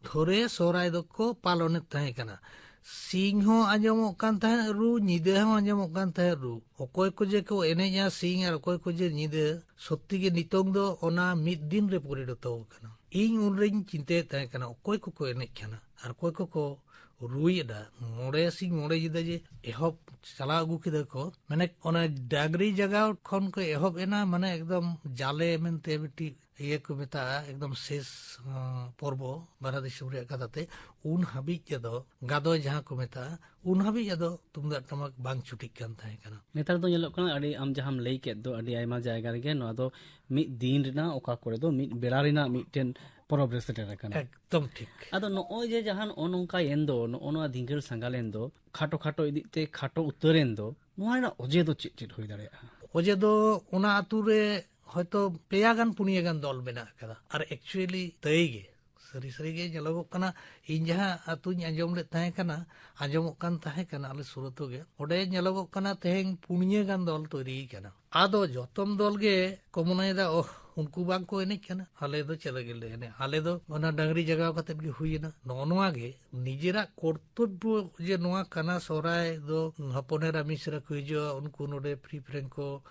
ᱫᱷᱚᱨᱮ ᱥᱚᱦᱨᱟᱭ ᱫᱚᱠᱚ ᱯᱟᱞᱚᱱᱮᱫ ᱛᱟᱦᱮᱸ ᱠᱟᱱᱟ᱾ ᱥᱤᱧ ᱦᱚᱸ ᱟᱸᱡᱚᱢᱚᱜ ᱠᱟᱱ ᱛᱟᱦᱮᱸᱫ ᱨᱩ, ᱧᱤᱫᱟᱹ ᱦᱚᱸ ᱟᱸᱡᱚᱢᱚᱜ ᱠᱟᱱ ᱛᱟᱦᱮᱸᱫ ᱨᱩ᱾ ᱚᱠᱚᱭ ᱠᱚ ᱡᱮ ᱠᱚ ᱮᱱᱮᱡᱼᱟ ᱥᱤᱧ ᱟᱨ ᱚᱠᱚᱭ ᱠᱚ ᱡᱮ ᱧᱤᱫᱟᱹ, ᱥᱚᱛᱛᱤ ᱜᱮ ᱱᱤᱛᱚᱝ ᱫᱚ ᱚᱱᱟ ᱢᱤᱫ ᱫᱤᱱ ᱨᱮ ᱯᱚᱨᱤᱱᱚᱛᱚ ᱟᱠᱟᱱᱟ᱾ ᱤᱧ ᱩᱱᱨᱮᱧ ᱪᱤᱱᱛᱟᱹᱭᱮᱫ ᱛᱟᱦᱮᱸ ᱠᱟᱱᱟ ᱚᱠᱚᱭ ᱠᱚᱠᱚ ᱮᱱᱮᱡ ᱠᱟᱱᱟ ᱟᱨ ᱚᱠᱚᱭ ᱠᱚᱠᱚ ᱨᱩᱭᱮᱫᱟ᱾ ᱢᱚᱬᱮ ᱥᱤᱧ ᱢᱚᱬᱮ ᱧᱤᱫᱟᱹ ᱡᱮ ᱮᱦᱚᱵ ᱪᱟᱞᱟᱣ ᱟᱹᱜᱩ ᱠᱮᱫᱟ ᱠᱚ, ᱢᱟᱱᱮ ᱚᱱᱟ ᱰᱟᱝᱨᱤ ᱡᱟᱜᱟᱣ ᱠᱷᱚᱱ ᱠᱚ ᱮᱦᱚᱵ ᱮᱱᱟ, ᱢᱟᱱᱮ ᱮᱠᱫᱚᱢ ᱡᱟᱞᱮ ᱢᱮᱱᱛᱮ ᱢᱤᱫᱴᱤᱡ ᱤᱭᱟᱹ ᱠᱚ ᱢᱮᱛᱟᱜᱼᱟ, ᱮᱠᱫᱚᱢ ᱥᱮᱥ, ᱟᱸ, ᱯᱚᱨᱵᱚ ᱵᱟᱨᱦᱟ ᱫᱤᱥᱚᱢ ᱨᱮᱭᱟᱜ ᱠᱟᱛᱷᱟ ᱛᱮ, ᱩᱱ ᱦᱟᱹᱵᱤᱡ ᱛᱮᱫᱚ ᱜᱟᱫᱚᱭ ᱡᱟᱦᱟᱸ ᱠᱚ ᱢᱮᱛᱟᱜᱼᱟ, ᱩᱱ ᱦᱟᱹᱵᱤᱡ ᱟᱫᱚ ᱛᱩᱢᱫᱟᱜ ᱴᱟᱢᱟᱠ ᱵᱟᱝ ᱪᱷᱩᱴᱤᱜ ᱠᱟᱱ ᱛᱟᱦᱮᱸ ᱠᱟᱱᱟ᱾ ᱱᱮᱛᱟᱨ ᱫᱚ ᱧᱮᱞᱚᱜ ᱠᱟᱱᱟ, ᱟᱹᱰᱤ ᱟᱢ ᱡᱟᱦᱟᱸᱢ ᱞᱟᱹᱭ ᱠᱮᱫ ᱫᱚ, ᱟᱹᱰᱤ ᱟᱭᱢᱟ ᱡᱟᱭᱜᱟ ᱨᱮᱜᱮ ᱱᱚᱣᱟ ᱫᱚ ᱢᱤᱫ ᱫᱤᱱ ᱨᱮᱱᱟᱜ, ᱚᱠᱟ ᱠᱚᱨᱮ ᱫᱚ ᱢᱤᱫ ᱵᱮᱲᱟ ᱨᱮᱱᱟᱜ ᱢᱤᱫᱴᱮᱱ ᱯᱚᱨᱚᱵᱽ ᱨᱮ ᱥᱮᱴᱮᱨ ᱟᱠᱟᱱᱟ᱾ ᱮᱠᱫᱚᱢ ᱴᱷᱤᱠ᱾ ᱟᱫᱚ ᱱᱚᱜᱼᱚᱭ ᱡᱮ ᱡᱟᱦᱟᱸ ᱱᱚᱜᱼᱚ ᱱᱚᱝᱠᱟ ᱮᱱ ᱫᱚ, ᱱᱚᱜᱼᱚ ᱱᱚᱣᱟ ᱫᱷᱤᱸᱜᱟᱹᱲ ᱥᱟᱸᱜᱟᱞ ᱮᱱ ᱫᱚ, ᱠᱷᱟᱴᱚ ᱠᱷᱟᱴᱚ ᱤᱫᱤᱜ ᱛᱮ ᱠᱷᱟᱴᱚ ᱩᱛᱟᱹᱨ ᱮᱱ ᱫᱚ, ᱱᱚᱣᱟ ᱨᱮᱱᱟᱜ ᱚᱡᱮ ᱫᱚ ᱪᱮᱫ ᱪᱮᱫ ᱦᱩᱭ ᱫᱟᱲᱮᱭᱟᱜᱼᱟ? ᱚᱡᱮ ᱫᱚ ᱚᱱᱟ ᱟᱹᱛᱩ ᱨᱮ ᱦᱚᱭᱛᱚ ᱯᱮᱭᱟ ᱜᱟᱱ ᱯᱩᱱᱭᱟᱹ ᱜᱟᱱ ᱫᱚᱞ ᱢᱮᱱᱟᱜ ᱟᱠᱟᱫᱟ, ᱟᱨ actually ᱛᱟᱹᱭ ᱜᱮ ᱥᱟᱹᱨᱤ ᱥᱟᱹᱨᱤ ᱜᱮ ᱧᱮᱞᱚᱜᱚᱜ ᱠᱟᱱᱟ᱾ ᱤᱧ ᱡᱟᱦᱟᱸ ᱟᱹᱛᱩᱧ ᱟᱸᱡᱚᱢ ᱞᱮᱫ ᱛᱟᱦᱮᱸ ᱠᱟᱱᱟ, ᱟᱸᱡᱚᱢᱚᱜ ᱠᱟᱱ ᱛᱟᱦᱮᱸ ᱠᱟᱱᱟ ᱟᱞᱮ ᱥᱩᱨ ᱟᱹᱛᱩ ᱜᱮ, ᱚᱸᱰᱮ ᱧᱮᱞᱚᱜᱚᱜ ᱠᱟᱱᱟ ᱛᱮᱦᱮᱧ ᱯᱩᱱᱭᱟᱹ ᱜᱟᱱ ᱫᱚᱞ ᱛᱳᱭᱨᱤ ᱠᱟᱱᱟ᱾ ᱟᱫᱚ ᱡᱚᱛᱚᱢ ᱫᱚᱞ ᱜᱮ ᱠᱚ ᱢᱚᱱᱮᱭᱮᱫᱟ, ᱳᱦ, ᱩᱱᱠᱩ ᱵᱟᱝ ᱠᱚ ᱮᱱᱮᱡ ᱠᱟᱱᱟ, ᱟᱞᱮ ᱫᱚ ᱪᱮᱫ ᱞᱟᱹᱜᱤᱫ ᱞᱮ ᱮᱱᱮᱡ? ᱟᱞᱮ ᱫᱚ ᱚᱱᱟ ᱰᱟᱝᱨᱤ ᱡᱟᱜᱟᱣ ᱠᱟᱛᱮᱫ ᱜᱮ ᱦᱩᱭᱮᱱᱟ᱾ ᱱᱚᱜᱼᱚ ᱱᱚᱣᱟ ᱜᱮ ᱱᱤᱡᱮᱨᱟᱜ ᱠᱚᱨᱛᱚᱵᱵᱚ ᱡᱮ ᱱᱚᱣᱟ ᱠᱟᱱᱟ, ᱥᱚᱦᱨᱟᱭ ᱫᱚ ᱦᱚᱯᱚᱱ ᱮᱨᱟ ᱢᱤᱥᱨᱟ ᱠᱚ ᱦᱤᱡᱩᱜᱼᱟ, ᱩᱱᱠᱩ ᱱᱚᱰᱮ ᱯᱷᱨᱤ ᱯᱷᱨᱮᱝ ᱠᱚ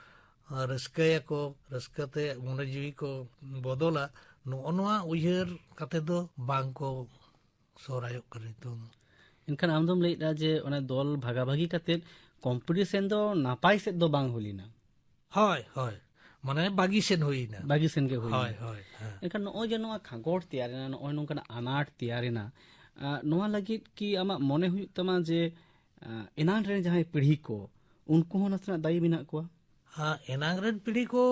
ᱨᱟᱹᱥᱠᱟᱹᱭᱟᱠᱚ, ᱨᱟᱹᱥᱠᱟᱹᱛᱮ ᱢᱚᱱᱮ ᱡᱤᱣᱤ ᱠᱚ ᱵᱚᱫᱚᱞᱟ, ᱱᱚᱜᱼᱚ ᱱᱚᱣᱟ ᱩᱭᱦᱟᱹᱨ ᱠᱟᱛᱮ ᱫᱚ ᱵᱟᱝ ᱠᱚ ᱥᱚᱦᱨᱟᱭᱚᱜ ᱠᱟᱱᱟ ᱱᱤᱛᱚᱝ ᱫᱚ᱾ ᱮᱱᱠᱷᱟᱱ ᱟᱢ ᱫᱚᱢ ᱞᱟᱹᱭᱮᱫᱼᱟ ᱡᱮ ᱚᱱᱟ ᱫᱚᱞ ᱵᱷᱟᱜᱟᱵᱷᱟᱜᱤ ᱠᱟᱛᱮ ᱠᱚᱢᱯᱤᱴᱤᱥᱮᱱ ᱫᱚ ᱱᱟᱯᱟᱭ ᱥᱮᱫ ᱫᱚ ᱵᱟᱝ ᱦᱩᱭ ᱞᱮᱱᱟ? ᱦᱳᱭ, ᱦᱳᱭ, ᱢᱟᱱᱮ ᱵᱟᱹᱜᱤ ᱥᱮᱱ ᱦᱩᱭᱱᱟ᱾ ᱵᱟᱹᱜᱤ ᱥᱮᱱ ᱜᱮ ᱦᱩᱭᱱᱟ᱾ ᱦᱳᱭ, ᱦᱳᱭ, ᱦᱮᱸ᱾ ᱮᱱᱠᱷᱟᱱ ᱱᱚᱜᱼᱚᱭ ᱡᱮ ᱱᱚᱣᱟ ᱠᱷᱟᱸᱜᱚᱴ ᱛᱮᱭᱟᱨᱮᱱᱟ, ᱱᱚᱜᱼᱚᱭ ᱱᱚᱝᱠᱟᱱᱟᱜ ᱟᱱᱟᱴ ᱛᱮᱭᱟᱨᱮᱱᱟ, ᱟᱸ, ᱱᱚᱣᱟ ᱞᱟᱹᱜᱤᱫ ᱠᱤ ᱟᱢᱟᱜ ᱢᱚᱱᱮ ᱦᱩᱭᱩᱜ ᱛᱟᱢᱟ ᱡᱮ, ᱟᱸ, ᱮᱱᱟᱱ ᱨᱮᱱ ᱡᱟᱦᱟᱸᱭ ᱯᱤᱲᱦᱤ ᱠᱚ, ᱩᱱᱠᱩ ᱦᱚᱸ ᱱᱟᱥᱮᱱᱟᱜ ᱫᱟᱭᱤ ᱢᱮᱱᱟᱜ ᱠᱚᱣᱟ? ᱟᱸ, ᱮᱱᱟᱝ ᱨᱮᱱ ᱯᱤᱲᱦᱤ ᱠᱚ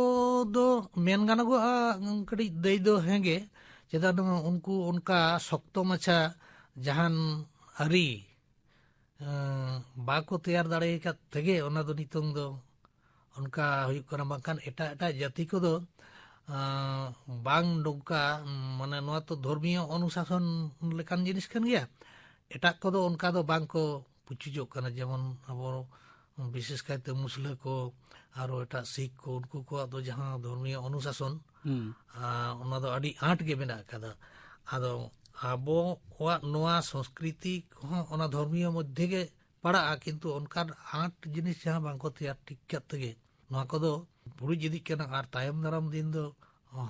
ᱫᱚ ᱢᱮᱱ ᱜᱟᱱᱚᱜᱚᱜᱼᱟ, ᱩᱸ, ᱠᱟᱹᱴᱤᱡ ᱫᱟᱹᱭ ᱫᱚ ᱦᱮᱸ ᱜᱮ᱾ ᱪᱮᱫᱟᱜ ᱩᱱᱠᱩ ᱚᱱᱠᱟ ᱥᱚᱠᱛᱚ ᱢᱟᱪᱷᱟ ᱡᱟᱦᱟᱱ ᱟᱹᱨᱤ, ᱟᱸ, ᱵᱟᱠᱚ ᱛᱮᱭᱟᱨ ᱫᱟᱲᱮ ᱟᱠᱟᱫ ᱛᱮᱜᱮ ᱚᱱᱟ ᱫᱚ ᱱᱤᱛᱚᱝ ᱫᱚ ᱚᱱᱠᱟ ᱦᱩᱭᱩᱜ ᱠᱟᱱᱟ᱾ ᱵᱟᱝᱠᱷᱟᱱ ᱮᱴᱟᱜ ᱮᱴᱟᱜ ᱡᱟᱹᱛᱤ ᱠᱚᱫᱚ ᱟᱸ, ᱵᱟᱝ ᱱᱚᱝᱠᱟ, ᱢᱟᱱᱮ ᱱᱚᱣᱟ ᱛᱚ ᱫᱷᱚᱨᱢᱤᱭᱚ ᱚᱱᱩᱥᱟᱥᱚᱱ ᱞᱮᱠᱟᱱ ᱡᱤᱱᱤᱥ ᱠᱟᱱ ᱜᱮᱭᱟ᱾ ᱮᱴᱟᱜ ᱠᱚᱫᱚ ᱚᱱᱠᱟ ᱫᱚ ᱵᱟᱝ ᱠᱚ ᱯᱩᱪᱩᱡᱚᱜ ᱠᱟᱱᱟ, ᱡᱮᱢᱚᱱ ᱟᱵᱚ ᱵᱤᱥᱮᱥ ᱠᱟᱭᱛᱮ ᱢᱩᱥᱞᱟᱹ ᱠᱚ, ᱟᱨᱚ ᱮᱴᱟᱜ ᱥᱤᱠᱷ ᱠᱚ, ᱩᱱᱠᱩ ᱠᱚᱣᱟᱜ ᱫᱚ ᱡᱟᱦᱟᱸ ᱫᱷᱚᱨᱢᱤᱭᱚ ᱚᱱᱩᱥᱟᱥᱚᱱ, ᱦᱩᱸ᱾ ᱟᱸ, ᱚᱱᱟ ᱫᱚ ᱟᱹᱰᱤ ᱟᱸᱴ ᱜᱮ ᱢᱮᱱᱟᱜ ᱟᱠᱟᱫᱟ᱾ ᱟᱫᱚ ᱟᱵᱚᱣᱟᱜ ᱱᱚᱣᱟ ᱥᱚᱝᱥᱠᱨᱤᱛᱤ ᱠᱚᱦᱚᱸ ᱚᱱᱟ ᱫᱷᱚᱨᱢᱤᱭᱚ ᱢᱚᱫᱽᱫᱷᱮ ᱜᱮ ᱯᱟᱲᱟᱜᱼᱟ, ᱠᱤᱱᱛᱩ ᱚᱱᱠᱟᱱ ᱟᱸᱴ ᱡᱤᱱᱤᱥ ᱡᱟᱦᱟᱸ ᱵᱟᱝ ᱠᱚ ᱛᱮᱭᱟᱨ ᱴᱷᱤᱠ ᱠᱟᱜ ᱛᱮᱜᱮ ᱱᱚᱣᱟ ᱠᱚᱫᱚ ᱵᱩᱲᱤᱡ ᱤᱫᱤᱜ ᱠᱟᱱᱟ, ᱟᱨ ᱛᱟᱭᱚᱢ ᱫᱟᱨᱟᱢ ᱫᱤᱱ ᱫᱚ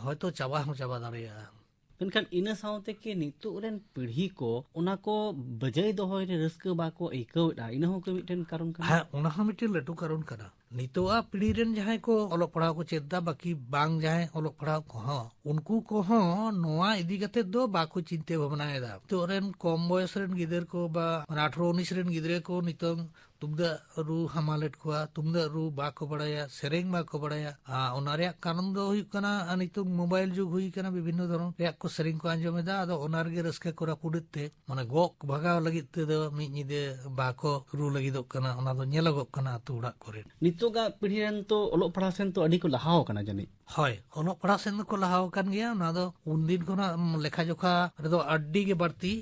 ᱦᱚᱭᱛᱚ ᱪᱟᱵᱟ ᱦᱚᱸ ᱪᱟᱵᱟ ᱫᱟᱲᱮᱭᱟᱜᱼᱟ᱾ ᱢᱮᱱᱠᱷᱟᱱ ᱤᱱᱟᱹ ᱥᱟᱶᱛᱮ ᱠᱤ ᱱᱤᱛᱚᱜ ᱨᱮᱱ ᱯᱤᱲᱦᱤ ᱠᱚ ᱚᱱᱟ ᱠᱚ ᱵᱟᱹᱡᱟᱹᱭ ᱫᱚᱦᱚᱭ ᱨᱮ ᱨᱟᱹᱥᱠᱟᱹ ᱵᱟᱠᱚ ᱟᱹᱭᱠᱟᱹᱣᱮᱫᱼᱟ? ᱤᱱᱟᱹ ᱦᱚᱸ ᱠᱤ ᱢᱤᱫᱴᱮᱱ ᱠᱟᱨᱚᱱ ᱠᱟᱱᱟ? ᱦᱮᱸ, ᱚᱱᱟ ᱦᱚᱸ ᱢᱤᱫᱴᱮᱱ ᱞᱟᱹᱴᱩ ᱠᱟᱨᱚᱱ ᱠᱟᱱᱟ᱾ ᱱᱤᱛᱚᱜᱟᱜ ᱯᱤᱲᱦᱤ ᱨᱮᱱ ᱡᱟᱦᱟᱸᱭ ᱠᱚ ᱚᱞᱚᱜ ᱯᱟᱲᱦᱟᱣ ᱠᱚ ᱪᱮᱫ ᱮᱫᱟ, ᱵᱟᱹᱠᱤ ᱵᱟᱝ ᱡᱟᱦᱟᱸᱭ ᱚᱞᱚᱜ ᱯᱟᱲᱦᱟᱣ ᱠᱚᱦᱚᱸ, ᱩᱱᱠᱩ ᱠᱚᱦᱚᱸ ᱱᱚᱣᱟ ᱤᱫᱤ ᱠᱟᱛᱮ ᱫᱚ ᱵᱟᱠᱚ ᱪᱤᱱᱛᱟᱹ ᱵᱷᱟᱵᱽᱱᱟᱭᱮᱫᱟ᱾ ᱱᱤᱛᱚᱜ ᱨᱮᱱ ᱠᱚᱢ ᱵᱚᱭᱚᱥ ᱨᱮᱱ ᱜᱤᱫᱟᱹᱨ ᱠᱚ ᱵᱟ ᱟᱴᱷᱨᱚ ᱩᱱᱤᱥ ᱨᱮᱱ ᱜᱤᱫᱽᱨᱟᱹ ᱠᱚ ᱱᱤᱛᱚᱝ ᱛᱩᱢᱫᱟᱜ ᱨᱩ ᱦᱟᱢᱟᱞᱮᱫ ᱠᱚᱣᱟ, ᱛᱩᱢᱫᱟᱜ ᱨᱩ ᱵᱟᱠᱚ ᱵᱟᱲᱟᱭᱟ, ᱥᱮᱨᱮᱧ ᱵᱟᱠᱚ ᱵᱟᱲᱟᱭᱟ᱾ ᱟᱨ ᱚᱱᱟ ᱨᱮᱭᱟᱜ ᱠᱟᱨᱚᱱ ᱫᱚ ᱦᱩᱭᱩᱜ ᱠᱟᱱᱟ, ᱟᱨ ᱱᱤᱛᱚᱜ ᱢᱳᱵᱟᱭᱤᱞ ᱡᱩᱜᱽ ᱦᱩᱭ ᱠᱟᱱᱟ, ᱵᱤᱵᱷᱤᱱᱱᱚ ᱫᱷᱚᱨᱚᱱ ᱨᱮᱭᱟᱜ ᱠᱚ ᱥᱮᱨᱮᱧ ᱠᱚ ᱟᱸᱡᱚᱢ ᱮᱫᱟ᱾ ᱟᱫᱚ ᱚᱱᱟ ᱨᱮᱜᱮ ᱨᱟᱹᱥᱠᱟᱹ ᱠᱚ ᱨᱟᱹᱯᱩᱫᱮᱫ ᱛᱮ, ᱢᱟᱱᱮ ᱜᱚᱜ ᱵᱷᱟᱜᱟᱣ ᱞᱟᱹᱜᱤᱫ ᱛᱮᱫᱚ ᱢᱤᱫ ᱧᱤᱫᱟᱹ ᱵᱟᱠᱚ ᱨᱩ ᱞᱟᱹᱜᱤᱫᱚᱜ ᱠᱟᱱᱟ᱾ ᱚᱱᱟ ᱫᱚ ᱧᱮᱞᱚᱜᱚᱜ ᱠᱟᱱᱟ ᱟᱹᱛᱩ ᱚᱲᱟᱜ ᱠᱚᱨᱮ᱾ ᱱᱤᱛᱚᱜᱟᱜ ᱯᱤᱲᱦᱤ ᱨᱮᱱ ᱛᱚ ᱚᱞᱚᱜ ᱯᱟᱲᱦᱟᱣ ᱥᱮᱱ ᱛᱚ ᱟᱹᱰᱤ ᱠᱚ ᱞᱟᱦᱟᱣ ᱟᱠᱟᱱᱟ ᱡᱟᱹᱱᱤᱡ? ᱦᱳᱭ, ᱚᱞᱚᱜ ᱯᱟᱲᱦᱟᱣ ᱥᱮᱱ ᱫᱚᱠᱚ ᱞᱟᱦᱟᱣ ᱟᱠᱟᱱ ᱜᱮᱭᱟ᱾ ᱚᱱᱟ ᱫᱚ ᱩᱱᱫᱤᱱ ᱠᱷᱚᱱᱟᱜ ᱞᱮᱠᱷᱟ ᱡᱚᱠᱷᱟ ᱨᱮᱫᱚ ᱟᱹᱰᱤ ᱜᱮ ᱵᱟᱹᱲᱛᱤ,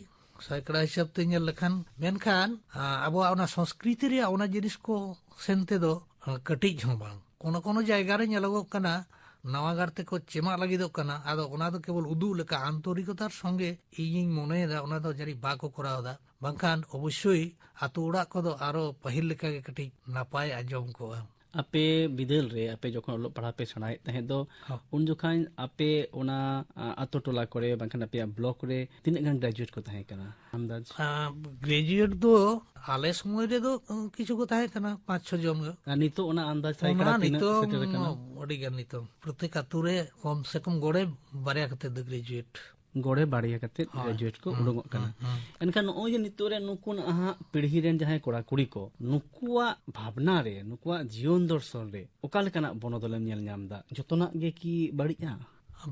ᱥᱮᱠᱲᱟ ᱦᱤᱥᱟᱹᱵ ᱛᱮ ᱧᱮᱞ ᱞᱮᱠᱷᱟᱱ᱾ ᱢᱮᱱᱠᱷᱟᱱ, ᱟ, ᱟᱵᱚᱣᱟᱜ ᱚᱱᱟ ᱥᱚᱝᱥᱠᱨᱤᱛᱤ ᱨᱮᱭᱟᱜ ᱚᱱᱟ ᱡᱤᱱᱤᱥ ᱠᱚ ᱥᱮᱱ ᱛᱮᱫᱚ, ᱟ, ᱠᱟᱹᱴᱤᱡ ᱦᱚᱸ ᱵᱟᱝ᱾ ᱠᱳᱱᱳ ᱠᱳᱱᱳ ᱡᱟᱭᱜᱟ ᱨᱮ ᱧᱮᱞᱚᱜᱚᱜ ᱠᱟᱱᱟ, ᱱᱟᱣᱟ ᱜᱟᱨ ᱛᱮᱠᱚ ᱪᱮᱢᱟᱜ ᱞᱟᱹᱜᱤᱫᱚᱜ ᱠᱟᱱᱟ᱾ ᱟᱫᱚ ᱚᱱᱟ ᱫᱚ ᱠᱮᱵᱚᱞ ᱩᱫᱩᱜ ᱞᱮᱠᱟ, ᱟᱱᱛᱚᱨᱤᱠᱚᱛᱟᱨ ᱥᱚᱸᱜᱮ ᱤᱧᱤᱧ ᱢᱚᱱᱮᱭᱮᱫᱟ, ᱚᱱᱟ ᱫᱚ ᱡᱟᱹᱱᱤᱡ ᱵᱟᱠᱚ ᱠᱚᱨᱟᱣ ᱮᱫᱟ᱾ ᱵᱟᱝᱠᱷᱟᱱ ᱚᱵᱚᱥᱥᱳᱭ ᱟᱛᱳ ᱚᱲᱟᱜ ᱠᱚᱫᱚ ᱟᱨᱚ ᱯᱟᱹᱦᱤᱞ ᱞᱮᱠᱟ ᱜᱮ ᱠᱟᱹᱴᱤᱡ ᱱᱟᱯᱟᱭ ᱟᱸᱡᱚᱢ ᱠᱚᱜᱼᱟ᱾ ᱟᱯᱮ ᱵᱤᱫᱟᱹᱞ ᱨᱮ, ᱟᱯᱮ ᱡᱚᱠᱷᱚᱱ ᱚᱞᱚᱜ ᱯᱟᱲᱦᱟᱣ ᱯᱮ ᱥᱮᱬᱟᱭᱮᱫ ᱛᱟᱦᱮᱸᱫ ᱫᱚ, ᱦᱚᱸ᱾ ᱩᱱ ᱡᱚᱠᱷᱟᱱ ᱟᱯᱮ ᱚᱱᱟ, ᱟ, ᱟᱛᱳ ᱴᱚᱞᱟ ᱠᱚᱨᱮ ᱵᱟᱝᱠᱷᱟᱱ ᱟᱯᱮᱭᱟᱜ ᱵᱞᱚᱠ ᱨᱮ ᱛᱤᱱᱟᱹᱜ ᱜᱟᱱ ᱜᱨᱮᱡᱩᱭᱮᱴ ᱠᱚ ᱛᱟᱦᱮᱸ ᱠᱟᱱᱟ ᱟᱱᱫᱟᱡᱽ? ᱟ, ᱜᱨᱮᱡᱩᱭᱮᱴ ᱫᱚ ᱟᱞᱮ ᱥᱚᱢᱚᱭ ᱨᱮᱫᱚ, ᱩᱸ, ᱠᱤᱪᱷᱩ ᱠᱚ ᱛᱟᱦᱮᱸ ᱠᱟᱱᱟ, ᱯᱟᱸᱪ ᱪᱷᱚ ᱡᱚᱱ ᱜᱮ᱾ ᱟᱨ ᱱᱤᱛᱚᱜ ᱚᱱᱟ ᱟᱱᱫᱟᱡᱽ ᱥᱟᱭᱠᱲᱟ ᱚᱱᱟ ᱛᱤᱱᱟᱹᱜ ᱱᱤᱛᱚᱝ ᱥᱮᱴᱮᱨ ᱟᱠᱟᱱᱟ? ᱟᱹᱰᱤ ᱜᱟᱱ ᱱᱤᱛᱚᱝ᱾ ᱯᱨᱚᱛᱮᱠ ᱟᱛᱳ ᱨᱮ ᱠᱚᱢ ᱥᱮ ᱠᱚᱢ ᱜᱚᱲᱮ ᱵᱟᱨᱭᱟ ᱠᱟᱛᱮ ᱫᱚ ᱜᱨᱮᱡᱩᱭᱮᱴ᱾ ᱜᱚᱲᱮ ᱵᱟᱨᱭᱟ ᱠᱟᱛᱮ ᱦᱳᱭ᱾ ᱜᱨᱮᱡᱩᱭᱮᱴ ᱠᱚ ᱦᱩᱸ, ᱩᱰᱩᱠᱚᱜ ᱠᱟᱱᱟ᱾ ᱦᱩᱸ, ᱦᱩᱸ᱾ ᱮᱱᱠᱷᱟᱱ ᱱᱚᱜᱼᱚᱭ ᱡᱮ ᱱᱤᱛᱚᱜ ᱨᱮ ᱱᱩᱠᱩ ᱱᱟᱦᱟᱜ ᱯᱤᱲᱦᱤ ᱨᱮᱱ ᱡᱟᱦᱟᱸᱭ ᱠᱚᱲᱟ ᱠᱩᱲᱤ ᱠᱚ, ᱱᱩᱠᱩᱣᱟᱜ ᱵᱷᱟᱵᱽᱱᱟ ᱨᱮ, ᱱᱩᱠᱩᱣᱟᱜ ᱡᱤᱭᱚᱱ ᱫᱚᱨᱥᱚᱱ ᱨᱮ ᱚᱠᱟ ᱞᱮᱠᱟᱱᱟᱜ ᱵᱚᱱᱚᱫᱚᱞᱮᱢ ᱧᱮᱞ ᱧᱟᱢ ᱮᱫᱟ? ᱡᱚᱛᱚᱱᱟᱜ ᱜᱮ ᱠᱤ ᱵᱟᱹᱲᱤᱡᱼᱟ?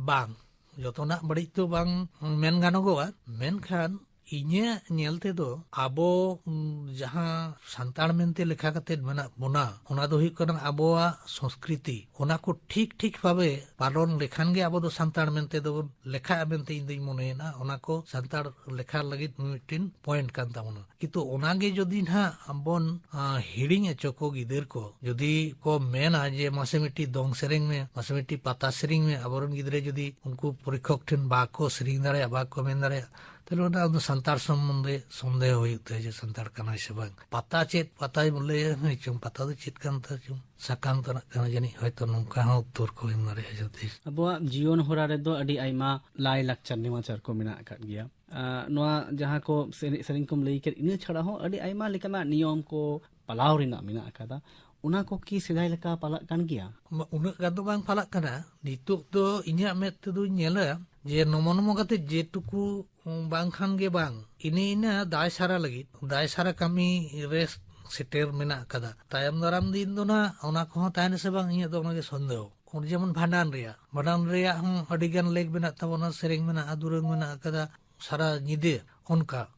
ᱵᱟᱝ, ᱡᱚᱛᱚᱱᱟᱜ ᱵᱟᱹᱲᱤᱡ ᱫᱚ ᱵᱟᱝ ᱢᱮᱱ ᱜᱟᱱᱚᱜᱚᱜᱼᱟ, ᱢᱮᱱᱠᱷᱟᱱ ᱤᱧᱟᱹᱜ ᱧᱮᱞ ᱛᱮᱫᱚ ᱟᱵᱚ, ᱩᱢ, ᱡᱟᱦᱟᱸ ᱥᱟᱱᱛᱟᱲ ᱢᱮᱱᱛᱮ ᱞᱮᱠᱷᱟ ᱠᱟᱛᱮᱫ ᱢᱮᱱᱟᱜ ᱵᱚᱱᱟ, ᱚᱱᱟ ᱫᱚ ᱦᱩᱭᱩᱜ ᱠᱟᱱᱟ ᱟᱵᱚᱣᱟᱜ ᱥᱚᱝᱥᱠᱨᱤᱛᱤ᱾ ᱚᱱᱟ ᱠᱚ ᱴᱷᱤᱠ ᱴᱷᱤᱠ ᱵᱷᱟᱵᱮ ᱯᱟᱞᱚᱱ ᱞᱮᱠᱷᱟᱱ ᱜᱮ ᱟᱵᱚ ᱫᱚ ᱥᱟᱱᱛᱟᱲ ᱢᱮᱱᱛᱮ ᱫᱚᱵᱚᱱ ᱞᱮᱠᱷᱟᱜᱼᱟ ᱢᱮᱱᱛᱮ ᱤᱧ ᱫᱩᱧ ᱢᱚᱱᱮᱭᱮᱫᱟ᱾ ᱚᱱᱟ ᱠᱚ ᱥᱟᱱᱛᱟᱲ ᱞᱮᱠᱷᱟ ᱞᱟᱹᱜᱤᱫ ᱢᱤᱫᱴᱮᱱ ᱯᱚᱭᱮᱱᱴ ᱠᱟᱱ ᱛᱟᱵᱚᱱᱟ᱾ ᱠᱤᱱᱛᱩ ᱚᱱᱟᱜᱮ ᱡᱩᱫᱤ ᱱᱟᱦᱟᱜ ᱵᱚᱱ, ᱟ, ᱦᱤᱲᱤᱧ ᱦᱚᱪᱚ ᱠᱚ ᱜᱤᱫᱟᱹᱨ ᱠᱚ, ᱡᱩᱫᱤ ᱠᱚ ᱢᱮᱱᱟ ᱡᱮ, "ᱢᱟᱥᱮ ᱢᱤᱫᱴᱤᱡ ᱫᱚᱝ ᱥᱮᱨᱮᱧ ᱢᱮ, ᱢᱟᱥᱮ ᱢᱤᱫᱴᱤᱡ ᱯᱟᱛᱟ ᱥᱮᱨᱮᱧ ᱢᱮ", ᱟᱵᱚᱨᱮᱱ ᱜᱤᱫᱽᱨᱟᱹ ᱡᱩᱫᱤ ᱩᱱᱠᱩ ᱯᱚᱨᱤᱠᱠᱷᱚᱠ ᱴᱷᱮᱱ ᱵᱟᱠᱚ ᱥᱮᱨᱮᱧ ᱫᱟᱲᱮᱭᱟᱜᱼᱟ, ᱵᱟᱠᱚ ᱢᱮᱱ ᱫᱟᱲᱮᱭᱟᱜᱼᱟ, ᱛᱟᱦᱞᱮ ᱚᱱᱟ ᱫᱚ ᱥᱟᱱᱛᱟᱲ ᱥᱚᱢᱵᱚᱱᱫᱷᱮ ᱥᱚᱱᱫᱮᱦᱚ ᱦᱩᱭᱩᱜ ᱛᱟᱭᱟ ᱡᱮ ᱥᱟᱱᱛᱟᱲ ᱠᱟᱱᱟᱭ ᱥᱮ ᱵᱟᱝ᱾ ᱯᱟᱛᱟ ᱪᱮᱫ ᱯᱟᱛᱟᱭ ᱞᱟᱹᱭᱟ ᱦᱮᱸ ᱪᱚᱝ, ᱯᱟᱛᱟ ᱫᱚ ᱪᱮᱫ ᱠᱟᱱ ᱛᱟᱭ ᱪᱚᱝ, ᱥᱟᱠᱟᱢ ᱛᱟᱱᱟᱜ ᱠᱟᱱᱟ ᱡᱟᱹᱱᱤᱡ, ᱦᱚᱭᱛᱚ ᱱᱚᱝᱠᱟ ᱦᱚᱸ ᱩᱛᱛᱚᱨ ᱠᱚ ᱮᱢ ᱫᱟᱲᱮᱭᱟᱜᱼᱟ ᱡᱚᱫᱤ᱾ ᱟᱵᱚᱣᱟᱜ ᱡᱤᱭᱚᱱ ᱦᱚᱨᱟ ᱨᱮᱫᱚ ᱟᱹᱰᱤ ᱟᱭᱢᱟ ᱞᱟᱭ ᱞᱟᱠᱪᱟᱨ ᱱᱮᱢᱟᱪᱟᱨ ᱠᱚ ᱢᱮᱱᱟᱜ ᱟᱠᱟᱫ ᱜᱮᱭᱟ᱾ ᱟᱨ ᱱᱚᱣᱟ ᱡᱟᱦᱟᱸ ᱠᱚ ᱥᱮᱨᱮ-, ᱥᱮᱨᱮᱧ ᱠᱚᱢ ᱞᱟᱹᱭ ᱠᱮᱫ, ᱤᱱᱟᱹ ᱪᱷᱟᱲᱟ ᱦᱚᱸ ᱟᱹᱰᱤ ᱟᱭᱢᱟ ᱞᱮᱠᱟᱱᱟᱜ ᱱᱤᱭᱚᱢ ᱠᱚ ᱯᱟᱞᱟᱣ ᱨᱮᱱᱟᱜ ᱢᱮᱱᱟᱜ ᱟᱠᱟᱫᱟ᱾ ᱚᱱᱟ ᱠᱚ ᱠᱤ ᱥᱮᱫᱟᱭ ᱞᱮᱠᱟ ᱯᱟᱞᱟᱜ ᱠᱟᱱ ᱜᱮᱭᱟ? ᱢᱟ, ᱩᱱᱟᱹᱜ ᱜᱟᱱ ᱫᱚ ᱵᱟᱝ ᱯᱟᱞᱟᱜ ᱠᱟᱱᱟ᱾ ᱱᱤᱛᱚᱜ ᱫᱚ ᱤᱧᱟᱹᱜ ᱢᱮᱫ ᱛᱮᱫᱚᱧ ᱧᱮᱞᱟ ᱡᱮ ᱱᱚᱢᱚ ᱱᱚᱢᱚ ᱠᱟᱛᱮ ᱡᱮᱴᱩᱠᱩ ᱵᱟᱝᱠᱷᱟᱱ ᱜᱮ ᱵᱟᱝ, ᱤᱱᱟᱹ ᱤᱱᱟᱹ ᱫᱟᱭ ᱥᱟᱨᱟ ᱞᱟᱹᱜᱤᱫ, ᱫᱟᱭ ᱥᱟᱨᱟ ᱠᱟᱹᱢᱤ ᱨᱮ ᱥᱮᱴᱮᱨ ᱢᱮᱱᱟᱜ ᱟᱠᱟᱫᱟ᱾ ᱛᱟᱭᱚᱢ ᱫᱟᱨᱟᱢ ᱫᱤᱱ ᱫᱚ ᱱᱟᱦᱟᱜ ᱚᱱᱟ ᱠᱚᱦᱚᱸ ᱛᱟᱦᱮᱱᱟ ᱥᱮ ᱵᱟᱝ, ᱤᱧᱟᱹᱜ ᱫᱚ ᱚᱱᱟᱜᱮ ᱥᱚᱱᱫᱮᱦᱚ᱾ ᱡᱮᱢᱚᱱ ᱵᱷᱟᱸᱰᱟᱱ ᱨᱮᱭᱟᱜ, ᱵᱷᱟᱸᱰᱟᱱ ᱨᱮᱭᱟᱜ ᱦᱚᱸ ᱟᱹᱰᱤ ᱜᱟᱱ ᱞᱮᱠ ᱢᱮᱱᱟᱜ ᱛᱟᱵᱚᱱᱟ, ᱥᱮᱨᱮᱧ ᱢᱮᱱᱟᱜᱼᱟ, ᱫᱩᱨᱟᱹᱝ ᱢᱮᱱᱟᱜ ᱟᱠᱟᱫᱟ, ᱥᱟᱨᱟ ᱧᱤᱫᱟᱹ ᱚᱱᱠᱟ᱾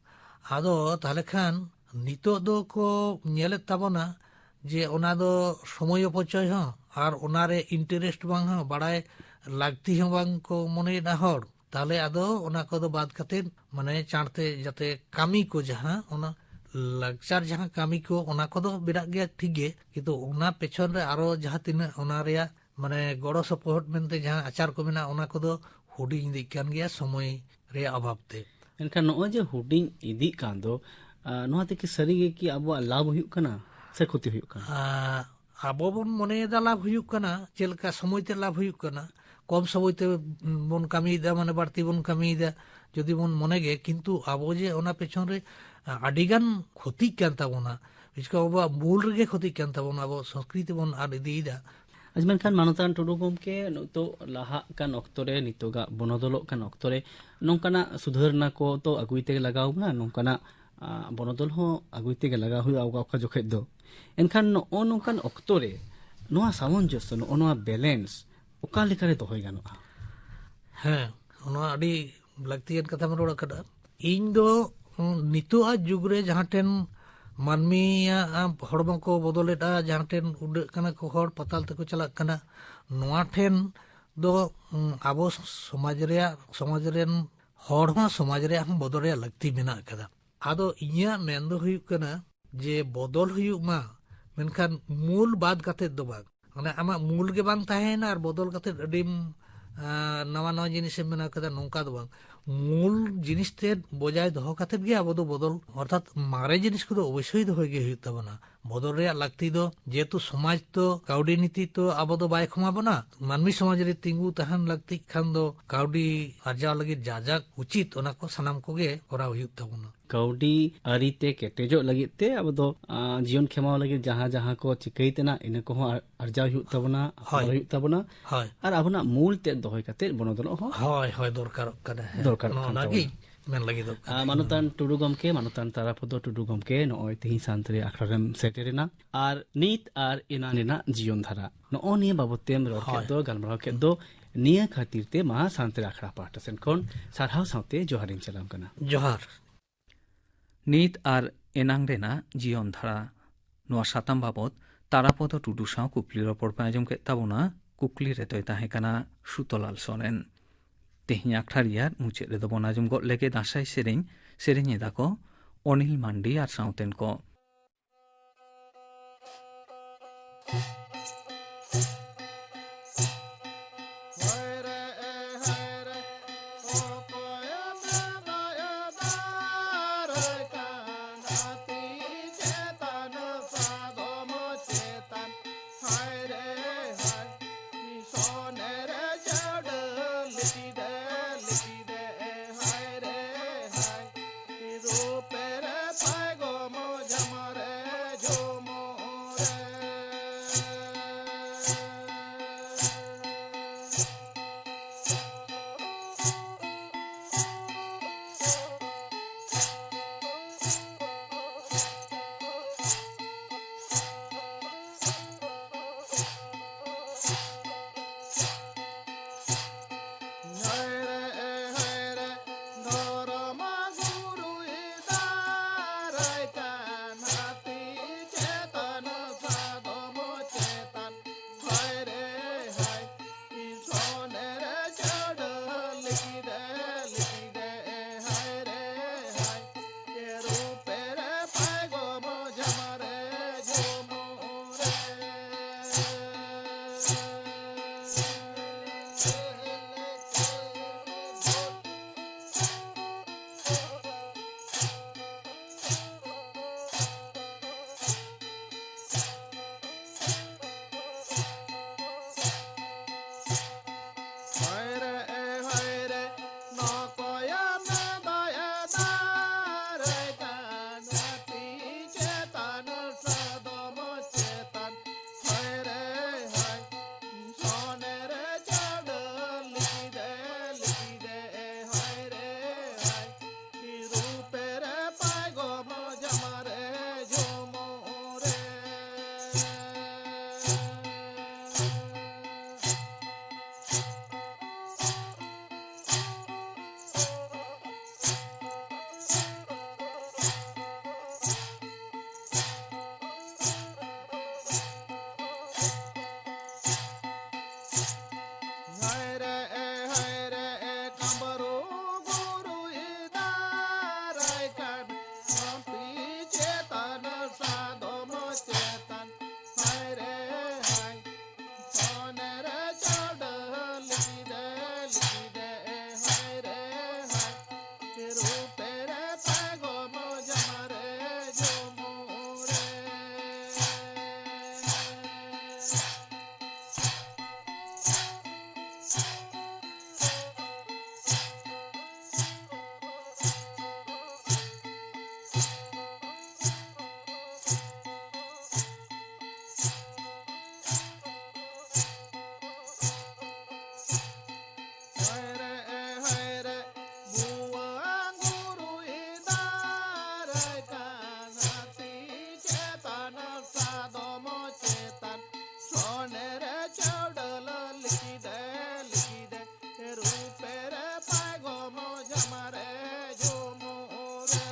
ᱟᱫᱚ ᱛᱟᱦᱞᱮ ᱠᱷᱟᱱ ᱱᱤᱛᱚᱜ ᱫᱚ ᱠᱚ ᱧᱮᱞᱮᱫ ᱛᱟᱵᱚᱱᱟ ᱡᱮ ᱚᱱᱟ ᱫᱚ ᱥᱚᱢᱚᱭ ᱚᱯᱚᱪᱚᱭ ᱦᱚᱸ ᱟᱨ ᱚᱱᱟᱨᱮ ᱤᱱᱴᱟᱨᱮᱥᱴ ᱵᱟᱝ ᱦᱚᱸ, ᱵᱟᱲᱟᱭ ᱞᱟᱹᱠᱛᱤ ᱦᱚᱸ ᱵᱟᱝ ᱠᱚ ᱢᱚᱱᱮᱭᱮᱫᱟ ᱦᱚᱲ᱾ ᱛᱟᱦᱞᱮ ᱟᱫᱚ ᱚᱱᱟ ᱠᱚᱫᱚ ᱵᱟᱫ ᱠᱟᱛᱮᱫ, ᱢᱟᱱᱮ, ᱪᱟᱬᱛᱮ ᱡᱟᱛᱮ ᱠᱟᱹᱢᱤ ᱠᱚ, ᱡᱟᱦᱟᱸ ᱚᱱᱟ ᱞᱟᱠᱪᱟᱨ ᱡᱟᱦᱟᱸ ᱠᱟᱹᱢᱤ ᱠᱚ, ᱚᱱᱟ ᱠᱚᱫᱚ ᱢᱮᱱᱟᱜ ᱜᱮᱭᱟ ᱴᱷᱤᱠ ᱜᱮ, ᱠᱤᱱᱛᱩ ᱚᱱᱟ ᱯᱮᱪᱷᱚᱱ ᱨᱮ ᱟᱨᱚ ᱡᱟᱦᱟᱸ ᱛᱤᱱᱟᱹᱜ ᱚᱱᱟ ᱨᱮᱭᱟᱜ, ᱢᱟᱱᱮ, ᱜᱚᱲᱚ ᱥᱚᱯᱚᱦᱚᱫ ᱢᱮᱱᱛᱮ ᱡᱟᱦᱟᱸ ᱟᱪᱟᱨ ᱠᱚ ᱢᱮᱱᱟᱜᱼᱟ, ᱚᱱᱟ ᱠᱚᱫᱚ ᱦᱩᱰᱤᱧ ᱤᱫᱤᱜ ᱠᱟᱱ ᱜᱮᱭᱟ ᱥᱚᱢᱚᱭ ᱨᱮᱭᱟᱜ ᱚᱵᱷᱟᱵ ᱛᱮ᱾ ᱮᱱᱠᱷᱟᱱ ᱱᱚᱜᱼᱚᱭ ᱡᱮ ᱦᱩᱰᱤᱧ ᱤᱫᱤᱜ ᱠᱟᱱ ᱫᱚ, ᱟᱸ, ᱱᱚᱣᱟ ᱛᱮᱠᱤ ᱥᱟᱹᱨᱤ ᱜᱮ ᱠᱤ ᱟᱵᱚᱣᱟᱜ ᱞᱟᱵᱷ ᱦᱩᱭᱩᱜ ᱠᱟᱱᱟ ᱥᱮ ᱠᱷᱚᱛᱤ ᱦᱩᱭᱩᱜ ᱠᱟᱱᱟ? ᱟᱸ, ᱟᱵᱚ ᱵᱚᱱ ᱢᱚᱱᱮᱭᱮᱫᱟ ᱞᱟᱵᱷ ᱦᱩᱭᱩᱜ ᱠᱟᱱᱟ, ᱪᱮᱫ ᱞᱮᱠᱟ ᱥᱚᱢᱚᱭ ᱛᱮ ᱞᱟᱵᱷ ᱦᱩᱭᱩᱜ ᱠᱟᱱᱟ, ᱠᱚᱢ ᱥᱚᱢᱚᱭ ᱛᱮ ᱵᱚᱱ ᱠᱟᱹᱢᱤᱭᱮᱫᱟ, ᱢᱟᱱᱮ ᱵᱟᱹᱲᱛᱤ ᱵᱚᱱ ᱠᱟᱹᱢᱤᱭᱮᱫᱟ, ᱡᱩᱫᱤ ᱵᱚᱱ ᱢᱚᱱᱮ ᱜᱮ, ᱠᱤᱱᱛᱩ ᱟᱵᱚ ᱡᱮ ᱚᱱᱟ ᱯᱮᱪᱷᱚᱱ ᱨᱮ, ᱟᱸ, ᱟᱹᱰᱤ ᱜᱟᱱ ᱠᱷᱚᱛᱤᱜ ᱠᱟᱱ ᱛᱟᱵᱚᱱᱟ, ᱵᱤᱥᱮᱥ ᱠᱚᱨᱮ ᱟᱵᱚᱣᱟᱜ ᱢᱩᱞ ᱨᱮᱜᱮ ᱠᱷᱚᱛᱤᱜ ᱠᱟᱱ ᱛᱟᱵᱚᱱᱟ, ᱟᱵᱚ ᱥᱚᱝᱥᱠᱨᱤᱛᱤ ᱵᱚᱱ ᱟᱫ ᱤᱫᱤᱭᱮᱫᱟ᱾ ᱟᱪᱪᱷᱟ, ᱢᱮᱱᱠᱷᱟᱱ ᱢᱟᱱᱚᱛᱟᱱ ᱴᱩᱰᱩ ᱜᱚᱢᱠᱮ, ᱱᱤᱛᱚᱜ ᱞᱟᱦᱟᱜ ᱠᱟᱱ ᱚᱠᱛᱚ ᱨᱮ, ᱱᱤᱛᱚᱜᱟᱜ ᱵᱚᱱᱚᱫᱚᱞᱚᱜ ᱠᱟᱱ ᱚᱠᱛᱚ ᱨᱮ ᱱᱚᱝᱠᱟᱱᱟᱜ ᱥᱩᱫᱷᱟᱹᱨ ᱨᱮᱱᱟᱜ ᱠᱚ ᱛᱚ ᱟᱹᱜᱩᱭ ᱛᱮᱜᱮ ᱞᱟᱜᱟᱣ ᱵᱚᱱᱟ, ᱱᱚᱝᱠᱟᱱᱟᱜ, ᱟ, ᱵᱚᱱᱚᱫᱚᱞ ᱦᱚᱸ ᱟᱹᱜᱩᱭ ᱛᱮᱜᱮ ᱞᱟᱜᱟᱣ ᱦᱩᱭᱩᱜᱼᱟ ᱚᱠᱟ, ᱚᱠᱟ ᱡᱚᱠᱷᱮᱡ ᱫᱚ᱾ ᱮᱱᱠᱷᱟᱱ ᱱᱚᱜᱼᱚ ᱱᱚᱝᱠᱟᱱ ᱚᱠᱛᱚ ᱨᱮ ᱱᱚᱣᱟ ᱥᱟᱢᱚᱧᱡᱚᱥᱥᱚ, ᱱᱚᱜᱼᱚ ᱱᱚᱣᱟ ᱵᱮᱞᱮᱱᱥ ᱚᱠᱟ ᱞᱮᱠᱟᱨᱮ ᱫᱚᱦᱚᱭ ᱜᱟᱱᱚᱜᱼᱟ? ᱦᱮᱸ, ᱱᱚᱣᱟ ᱟᱹᱰᱤ ᱞᱟᱹᱠᱛᱤᱭᱟᱱ ᱠᱟᱛᱷᱟᱢ ᱨᱚᱲ ᱟᱠᱟᱫᱟ᱾ ᱤᱧ ᱫᱚ, ᱩᱸ, ᱱᱤᱛᱚᱜ ᱟᱜ ᱡᱩᱜᱽ ᱨᱮ ᱡᱟᱦᱟᱸ ᱴᱷᱮᱱ ᱢᱟᱹᱱᱢᱤᱭᱟᱜ, ᱟᱸ, ᱦᱚᱲᱢᱚ ᱠᱚ ᱵᱚᱫᱚᱞᱮᱫᱼᱟ, ᱡᱟᱦᱟᱸ ᱴᱷᱮᱱ ᱩᱰᱟᱹᱜ ᱠᱟᱱᱟ ᱠᱚ ᱦᱚᱲ, ᱯᱟᱛᱟᱞ ᱛᱮᱠᱚ ᱪᱟᱞᱟᱜ ᱠᱟᱱᱟ, ᱱᱚᱣᱟ ᱴᱷᱮᱱ ᱫᱚ, ᱩᱸ, ᱟᱵᱚ ᱥᱚᱢᱟᱡᱽ ᱨᱮᱭᱟᱜ, ᱥᱚᱢᱟᱡᱽ ᱨᱮᱱ ᱦᱚᱲ ᱦᱚᱸ ᱥᱚᱢᱟᱡᱽ ᱨᱮᱭᱟᱜ ᱦᱚᱸ ᱵᱚᱫᱚᱞ ᱨᱮᱭᱟᱜ ᱞᱟᱹᱠᱛᱤ ᱢᱮᱱᱟᱜ ᱟᱠᱟᱫᱟ᱾ ᱟᱫᱚ ᱤᱧᱟᱹᱜ ᱢᱮᱱ ᱫᱚ ᱦᱩᱭᱩᱜ ᱠᱟᱱᱟ ᱡᱮ ᱵᱚᱫᱚᱞ ᱦᱩᱭᱩᱜ ᱢᱟ, ᱢᱮᱱᱠᱷᱟᱱ ᱢᱩᱞ ᱵᱟᱫ ᱠᱟᱛᱮᱫ ᱫᱚ ᱵᱟᱝ᱾ ᱢᱟᱱᱮ ᱟᱢᱟᱜ ᱢᱩᱞ ᱜᱮ ᱵᱟᱝ ᱛᱟᱦᱮᱸᱭᱮᱱᱟ ᱟᱨ ᱵᱚᱫᱚᱞ ᱠᱟᱛᱮᱫ ᱟᱹᱰᱤᱢ, ᱟᱸ, ᱱᱟᱣᱟ ᱱᱟᱣᱟ ᱡᱤᱱᱤᱥᱮᱢ ᱵᱮᱱᱟᱣ ᱠᱮᱫᱟ, ᱱᱚᱝᱠᱟ ᱫᱚ ᱵᱟᱝ᱾ ᱢᱩᱞ ᱡᱤᱱᱤᱥ ᱛᱮᱫ ᱵᱚᱡᱟᱭ ᱫᱚᱦᱚ ᱠᱟᱛᱮᱫ ᱜᱮ ᱟᱵᱚ ᱫᱚ ᱵᱚᱫᱚᱞ, ᱚᱨᱛᱷᱟᱛ ᱢᱟᱨᱮ ᱡᱤᱱᱤᱥ ᱠᱚᱫᱚ ᱚᱵᱚᱥᱥᱳᱭ ᱫᱚᱦᱚᱭ ᱜᱮ ᱦᱩᱭᱩᱜ ᱛᱟᱵᱚᱱᱟ᱾ ᱵᱚᱫᱚᱞ ᱨᱮᱭᱟᱜ ᱞᱟᱹᱠᱛᱤ ᱫᱚ, ᱡᱮᱦᱮᱛᱩ ᱥᱚᱢᱟᱡᱽ ᱛᱚ ᱠᱟᱹᱣᱰᱤ ᱱᱤᱛᱤ ᱛᱚ ᱟᱵᱚ ᱫᱚ ᱵᱟᱭ ᱠᱷᱚᱢᱟ ᱵᱚᱱᱟ, ᱢᱟᱹᱱᱢᱤ ᱥᱚᱢᱟᱡᱽ ᱨᱮ ᱛᱤᱸᱜᱩ ᱛᱟᱦᱮᱱ ᱞᱟᱹᱠᱛᱤᱜ ᱠᱷᱟᱱ ᱫᱚ ᱠᱟᱹᱣᱰᱤ ᱟᱨᱡᱟᱣ ᱞᱟᱹᱜᱤᱫ ᱡᱟ ᱡᱟ ᱩᱪᱤᱛ ᱚᱱᱟ ᱠᱚ ᱥᱟᱱᱟᱢ ᱠᱚᱜᱮ ᱠᱚᱨᱟᱣ ᱦᱩᱭᱩᱜ ᱛᱟᱵᱚᱱᱟ᱾ ᱠᱟᱹᱣᱰᱤ ᱟᱹᱨᱤ ᱛᱮ ᱠᱮᱴᱮᱡᱚᱜ ᱞᱟᱹᱜᱤᱫ ᱛᱮ ᱟᱵᱚ ᱫᱚ, ᱟᱸ, ᱡᱤᱭᱚᱱ ᱠᱷᱮᱢᱟᱣ ᱞᱟᱹᱜᱤᱫ ᱡᱟᱦᱟᱸ ᱡᱟᱦᱟᱸ ᱠᱚ ᱪᱤᱠᱟᱹᱭ ᱛᱮᱱᱟᱜ, ᱤᱱᱟᱹ ᱠᱚᱦᱚᱸ ᱟᱨ-, ᱟᱨᱡᱟᱣ ᱦᱩᱭᱩᱜ ᱛᱟᱵᱚᱱᱟ, ᱟᱯᱱᱟᱨ ᱦᱳᱭ᱾ ᱦᱩᱭᱩᱜ ᱛᱟᱵᱚᱱᱟ᱾ ᱦᱳᱭ᱾ ᱟᱨ ᱟᱵᱚᱱᱟᱜ ᱢᱩᱞ ᱛᱮᱫ ᱫᱚᱦᱚᱭ ᱠᱟᱛᱮ ᱵᱚᱱᱚᱫᱚᱞᱚᱜ ᱦᱚᱸ ᱦᱳᱭ, ᱦᱳᱭ, ᱫᱚᱨᱠᱟᱨᱚᱜ ᱠᱟᱱᱟ᱾ ᱦᱮᱸ, ᱫᱚᱨᱠᱟᱨᱚᱜ ᱱᱚᱜᱼᱚ ᱠᱟᱱ ᱱᱚᱣᱟ ᱜᱮ ᱛᱟᱵᱚᱱᱟ᱾ ᱢᱮᱱ ᱞᱟᱹᱜᱤᱫᱚᱜ ᱠᱟᱱᱟ᱾ ᱟᱨ ᱢᱟᱱᱚᱛᱟᱱ ᱴᱩᱰᱩ ᱜᱚᱢᱠᱮ, ᱢᱟᱱᱚᱛᱟᱱ ᱛᱟᱨᱟᱯᱚᱫᱚ ᱴᱩᱰᱩ ᱜᱚᱢᱠᱮ, ᱱᱚᱜᱼᱚᱭ ᱛᱮᱦᱮᱧ ᱥᱟᱱᱛᱟᱲᱤ ᱟᱠᱷᱲᱟ ᱨᱮᱢ ᱥᱮᱴᱮᱨᱮᱱᱟ᱾ ᱟᱨ ᱱᱤᱛ ᱟᱨ ᱮᱱᱟᱝ ᱨᱮᱱᱟᱜ ᱡᱤᱭᱚᱱ ᱫᱷᱟᱨᱟ, ᱱᱚᱜᱼᱚ ᱱᱤᱭᱟᱹ ᱵᱟᱵᱚᱛ ᱛᱮᱢ ᱨᱚᱲ ᱠᱮᱫ ᱦᱳᱭ᱾ ᱫᱚ, ᱜᱟᱞᱢᱟᱨᱟᱣ ᱠᱮᱫ ᱫᱚ, ᱱᱤᱭᱟᱹ ᱠᱷᱟᱹᱛᱤᱨ ᱛᱮ ᱢᱟ ᱥᱟᱱᱛᱟᱲᱤ ᱟᱠᱷᱲᱟ ᱯᱟᱦᱴᱟ ᱥᱮᱱ ᱠᱷᱚᱱ ᱥᱟᱨᱦᱟᱣ ᱥᱟᱶᱛᱮ ᱡᱚᱦᱟᱨᱤᱧ ᱪᱟᱞᱟᱢ ᱠᱟᱱᱟ᱾ ᱡᱚᱦᱟᱨ᱾ ᱱᱤᱛ ᱟᱨ ᱮᱱᱟᱝ ᱨᱮᱱᱟᱜ ᱡᱤᱭᱚᱱ ᱫᱷᱟᱨᱟ᱾ ᱱᱚᱣᱟ ᱥᱟᱛᱟᱢ ᱵᱟᱵᱚᱛ ᱛᱟᱨᱟᱯᱚᱫᱚ ᱴᱩᱰᱩ ᱥᱟᱶ ᱠᱩᱠᱞᱤ ᱨᱚᱯᱚᱲ ᱯᱮ ᱟᱸᱡᱚᱢ ᱠᱮᱫ ᱛᱟᱵᱚᱱᱟ᱾ ᱠᱩᱠᱞᱤ ᱨᱮᱫᱚᱭ ᱛᱟᱦᱮᱸ ᱠᱟᱱᱟ ᱥᱩᱛᱚᱞᱟᱞ ᱥᱚᱨᱮᱱ᱾ ᱛᱮᱦᱮᱧ ᱟᱠᱷᱲᱟ ᱨᱮᱭᱟᱜ ᱢᱩᱪᱟᱹᱫ ᱨᱮᱫᱚ ᱵᱚᱱ ᱟᱸᱡᱚᱢ ᱜᱚᱫ ᱞᱮᱜᱮ ᱫᱟᱸᱥᱟᱭ ᱥᱮᱨᱮᱧ᱾ ᱥᱮᱨᱮᱧ ᱮᱫᱟ ᱠᱚ ᱚᱱᱤᱞ ᱢᱟᱱᱰᱤ ᱟᱨ ᱥᱟᱶᱛᱮᱱ ᱠᱚ᱾ ᱨᱩᱯᱮ ᱨᱮ ᱯᱟᱭᱜᱚᱢ ᱡᱟᱢᱟ ᱨᱮ ᱡᱚᱢᱩ ᱨᱮ᱾ ᱦᱟᱭᱨᱮ, ᱦᱟᱭᱨᱮ, ᱵᱷᱩᱣᱟᱹᱝ ᱜᱩᱨᱩᱭ ᱫᱟᱨᱟᱭ ᱠᱟᱱ ᱦᱟᱹᱛᱤ ᱪᱮᱛᱟᱱ ᱥᱟᱫᱚᱢ ᱪᱮᱛᱟᱱ ᱥᱚᱱᱮ ᱨᱮ ᱪᱟᱹᱣᱰᱟᱹᱞ ᱞᱤᱠᱤᱫᱮ, ᱞᱤᱠᱤᱫᱮ, ᱨᱩᱯᱮ ᱨᱮ ᱯᱟᱭᱜᱚᱢ ᱡᱟᱢᱟ ᱨᱮ ᱡᱚᱢᱩ ᱨᱮ,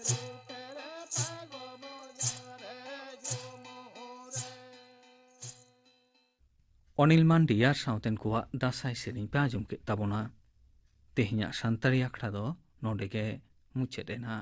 ᱨᱩᱯᱮ ᱨᱮ ᱯᱟᱭᱜᱚᱢ ᱡᱟᱢᱟ ᱨᱮ ᱡᱚᱢᱩ ᱨᱮ᱾ ᱚᱱᱤᱞ ᱢᱟᱱᱰᱤ ᱟᱨ ᱥᱟᱶᱛᱮᱱ ᱠᱚᱣᱟᱜ ᱫᱟᱸᱥᱟᱭ ᱥᱮᱨᱮᱧ ᱯᱮ ᱟᱸᱡᱚᱢ ᱠᱮᱫ ᱛᱟᱵᱚᱱᱟ᱾ ᱛᱮᱦᱮᱧᱟᱜ ᱥᱟᱱᱛᱟᱲᱤ ᱟᱠᱷᱲᱟ ᱫᱚ ᱱᱚᱰᱮ ᱜᱮ ᱢᱩᱪᱟᱹᱫ ᱮᱱᱟ᱾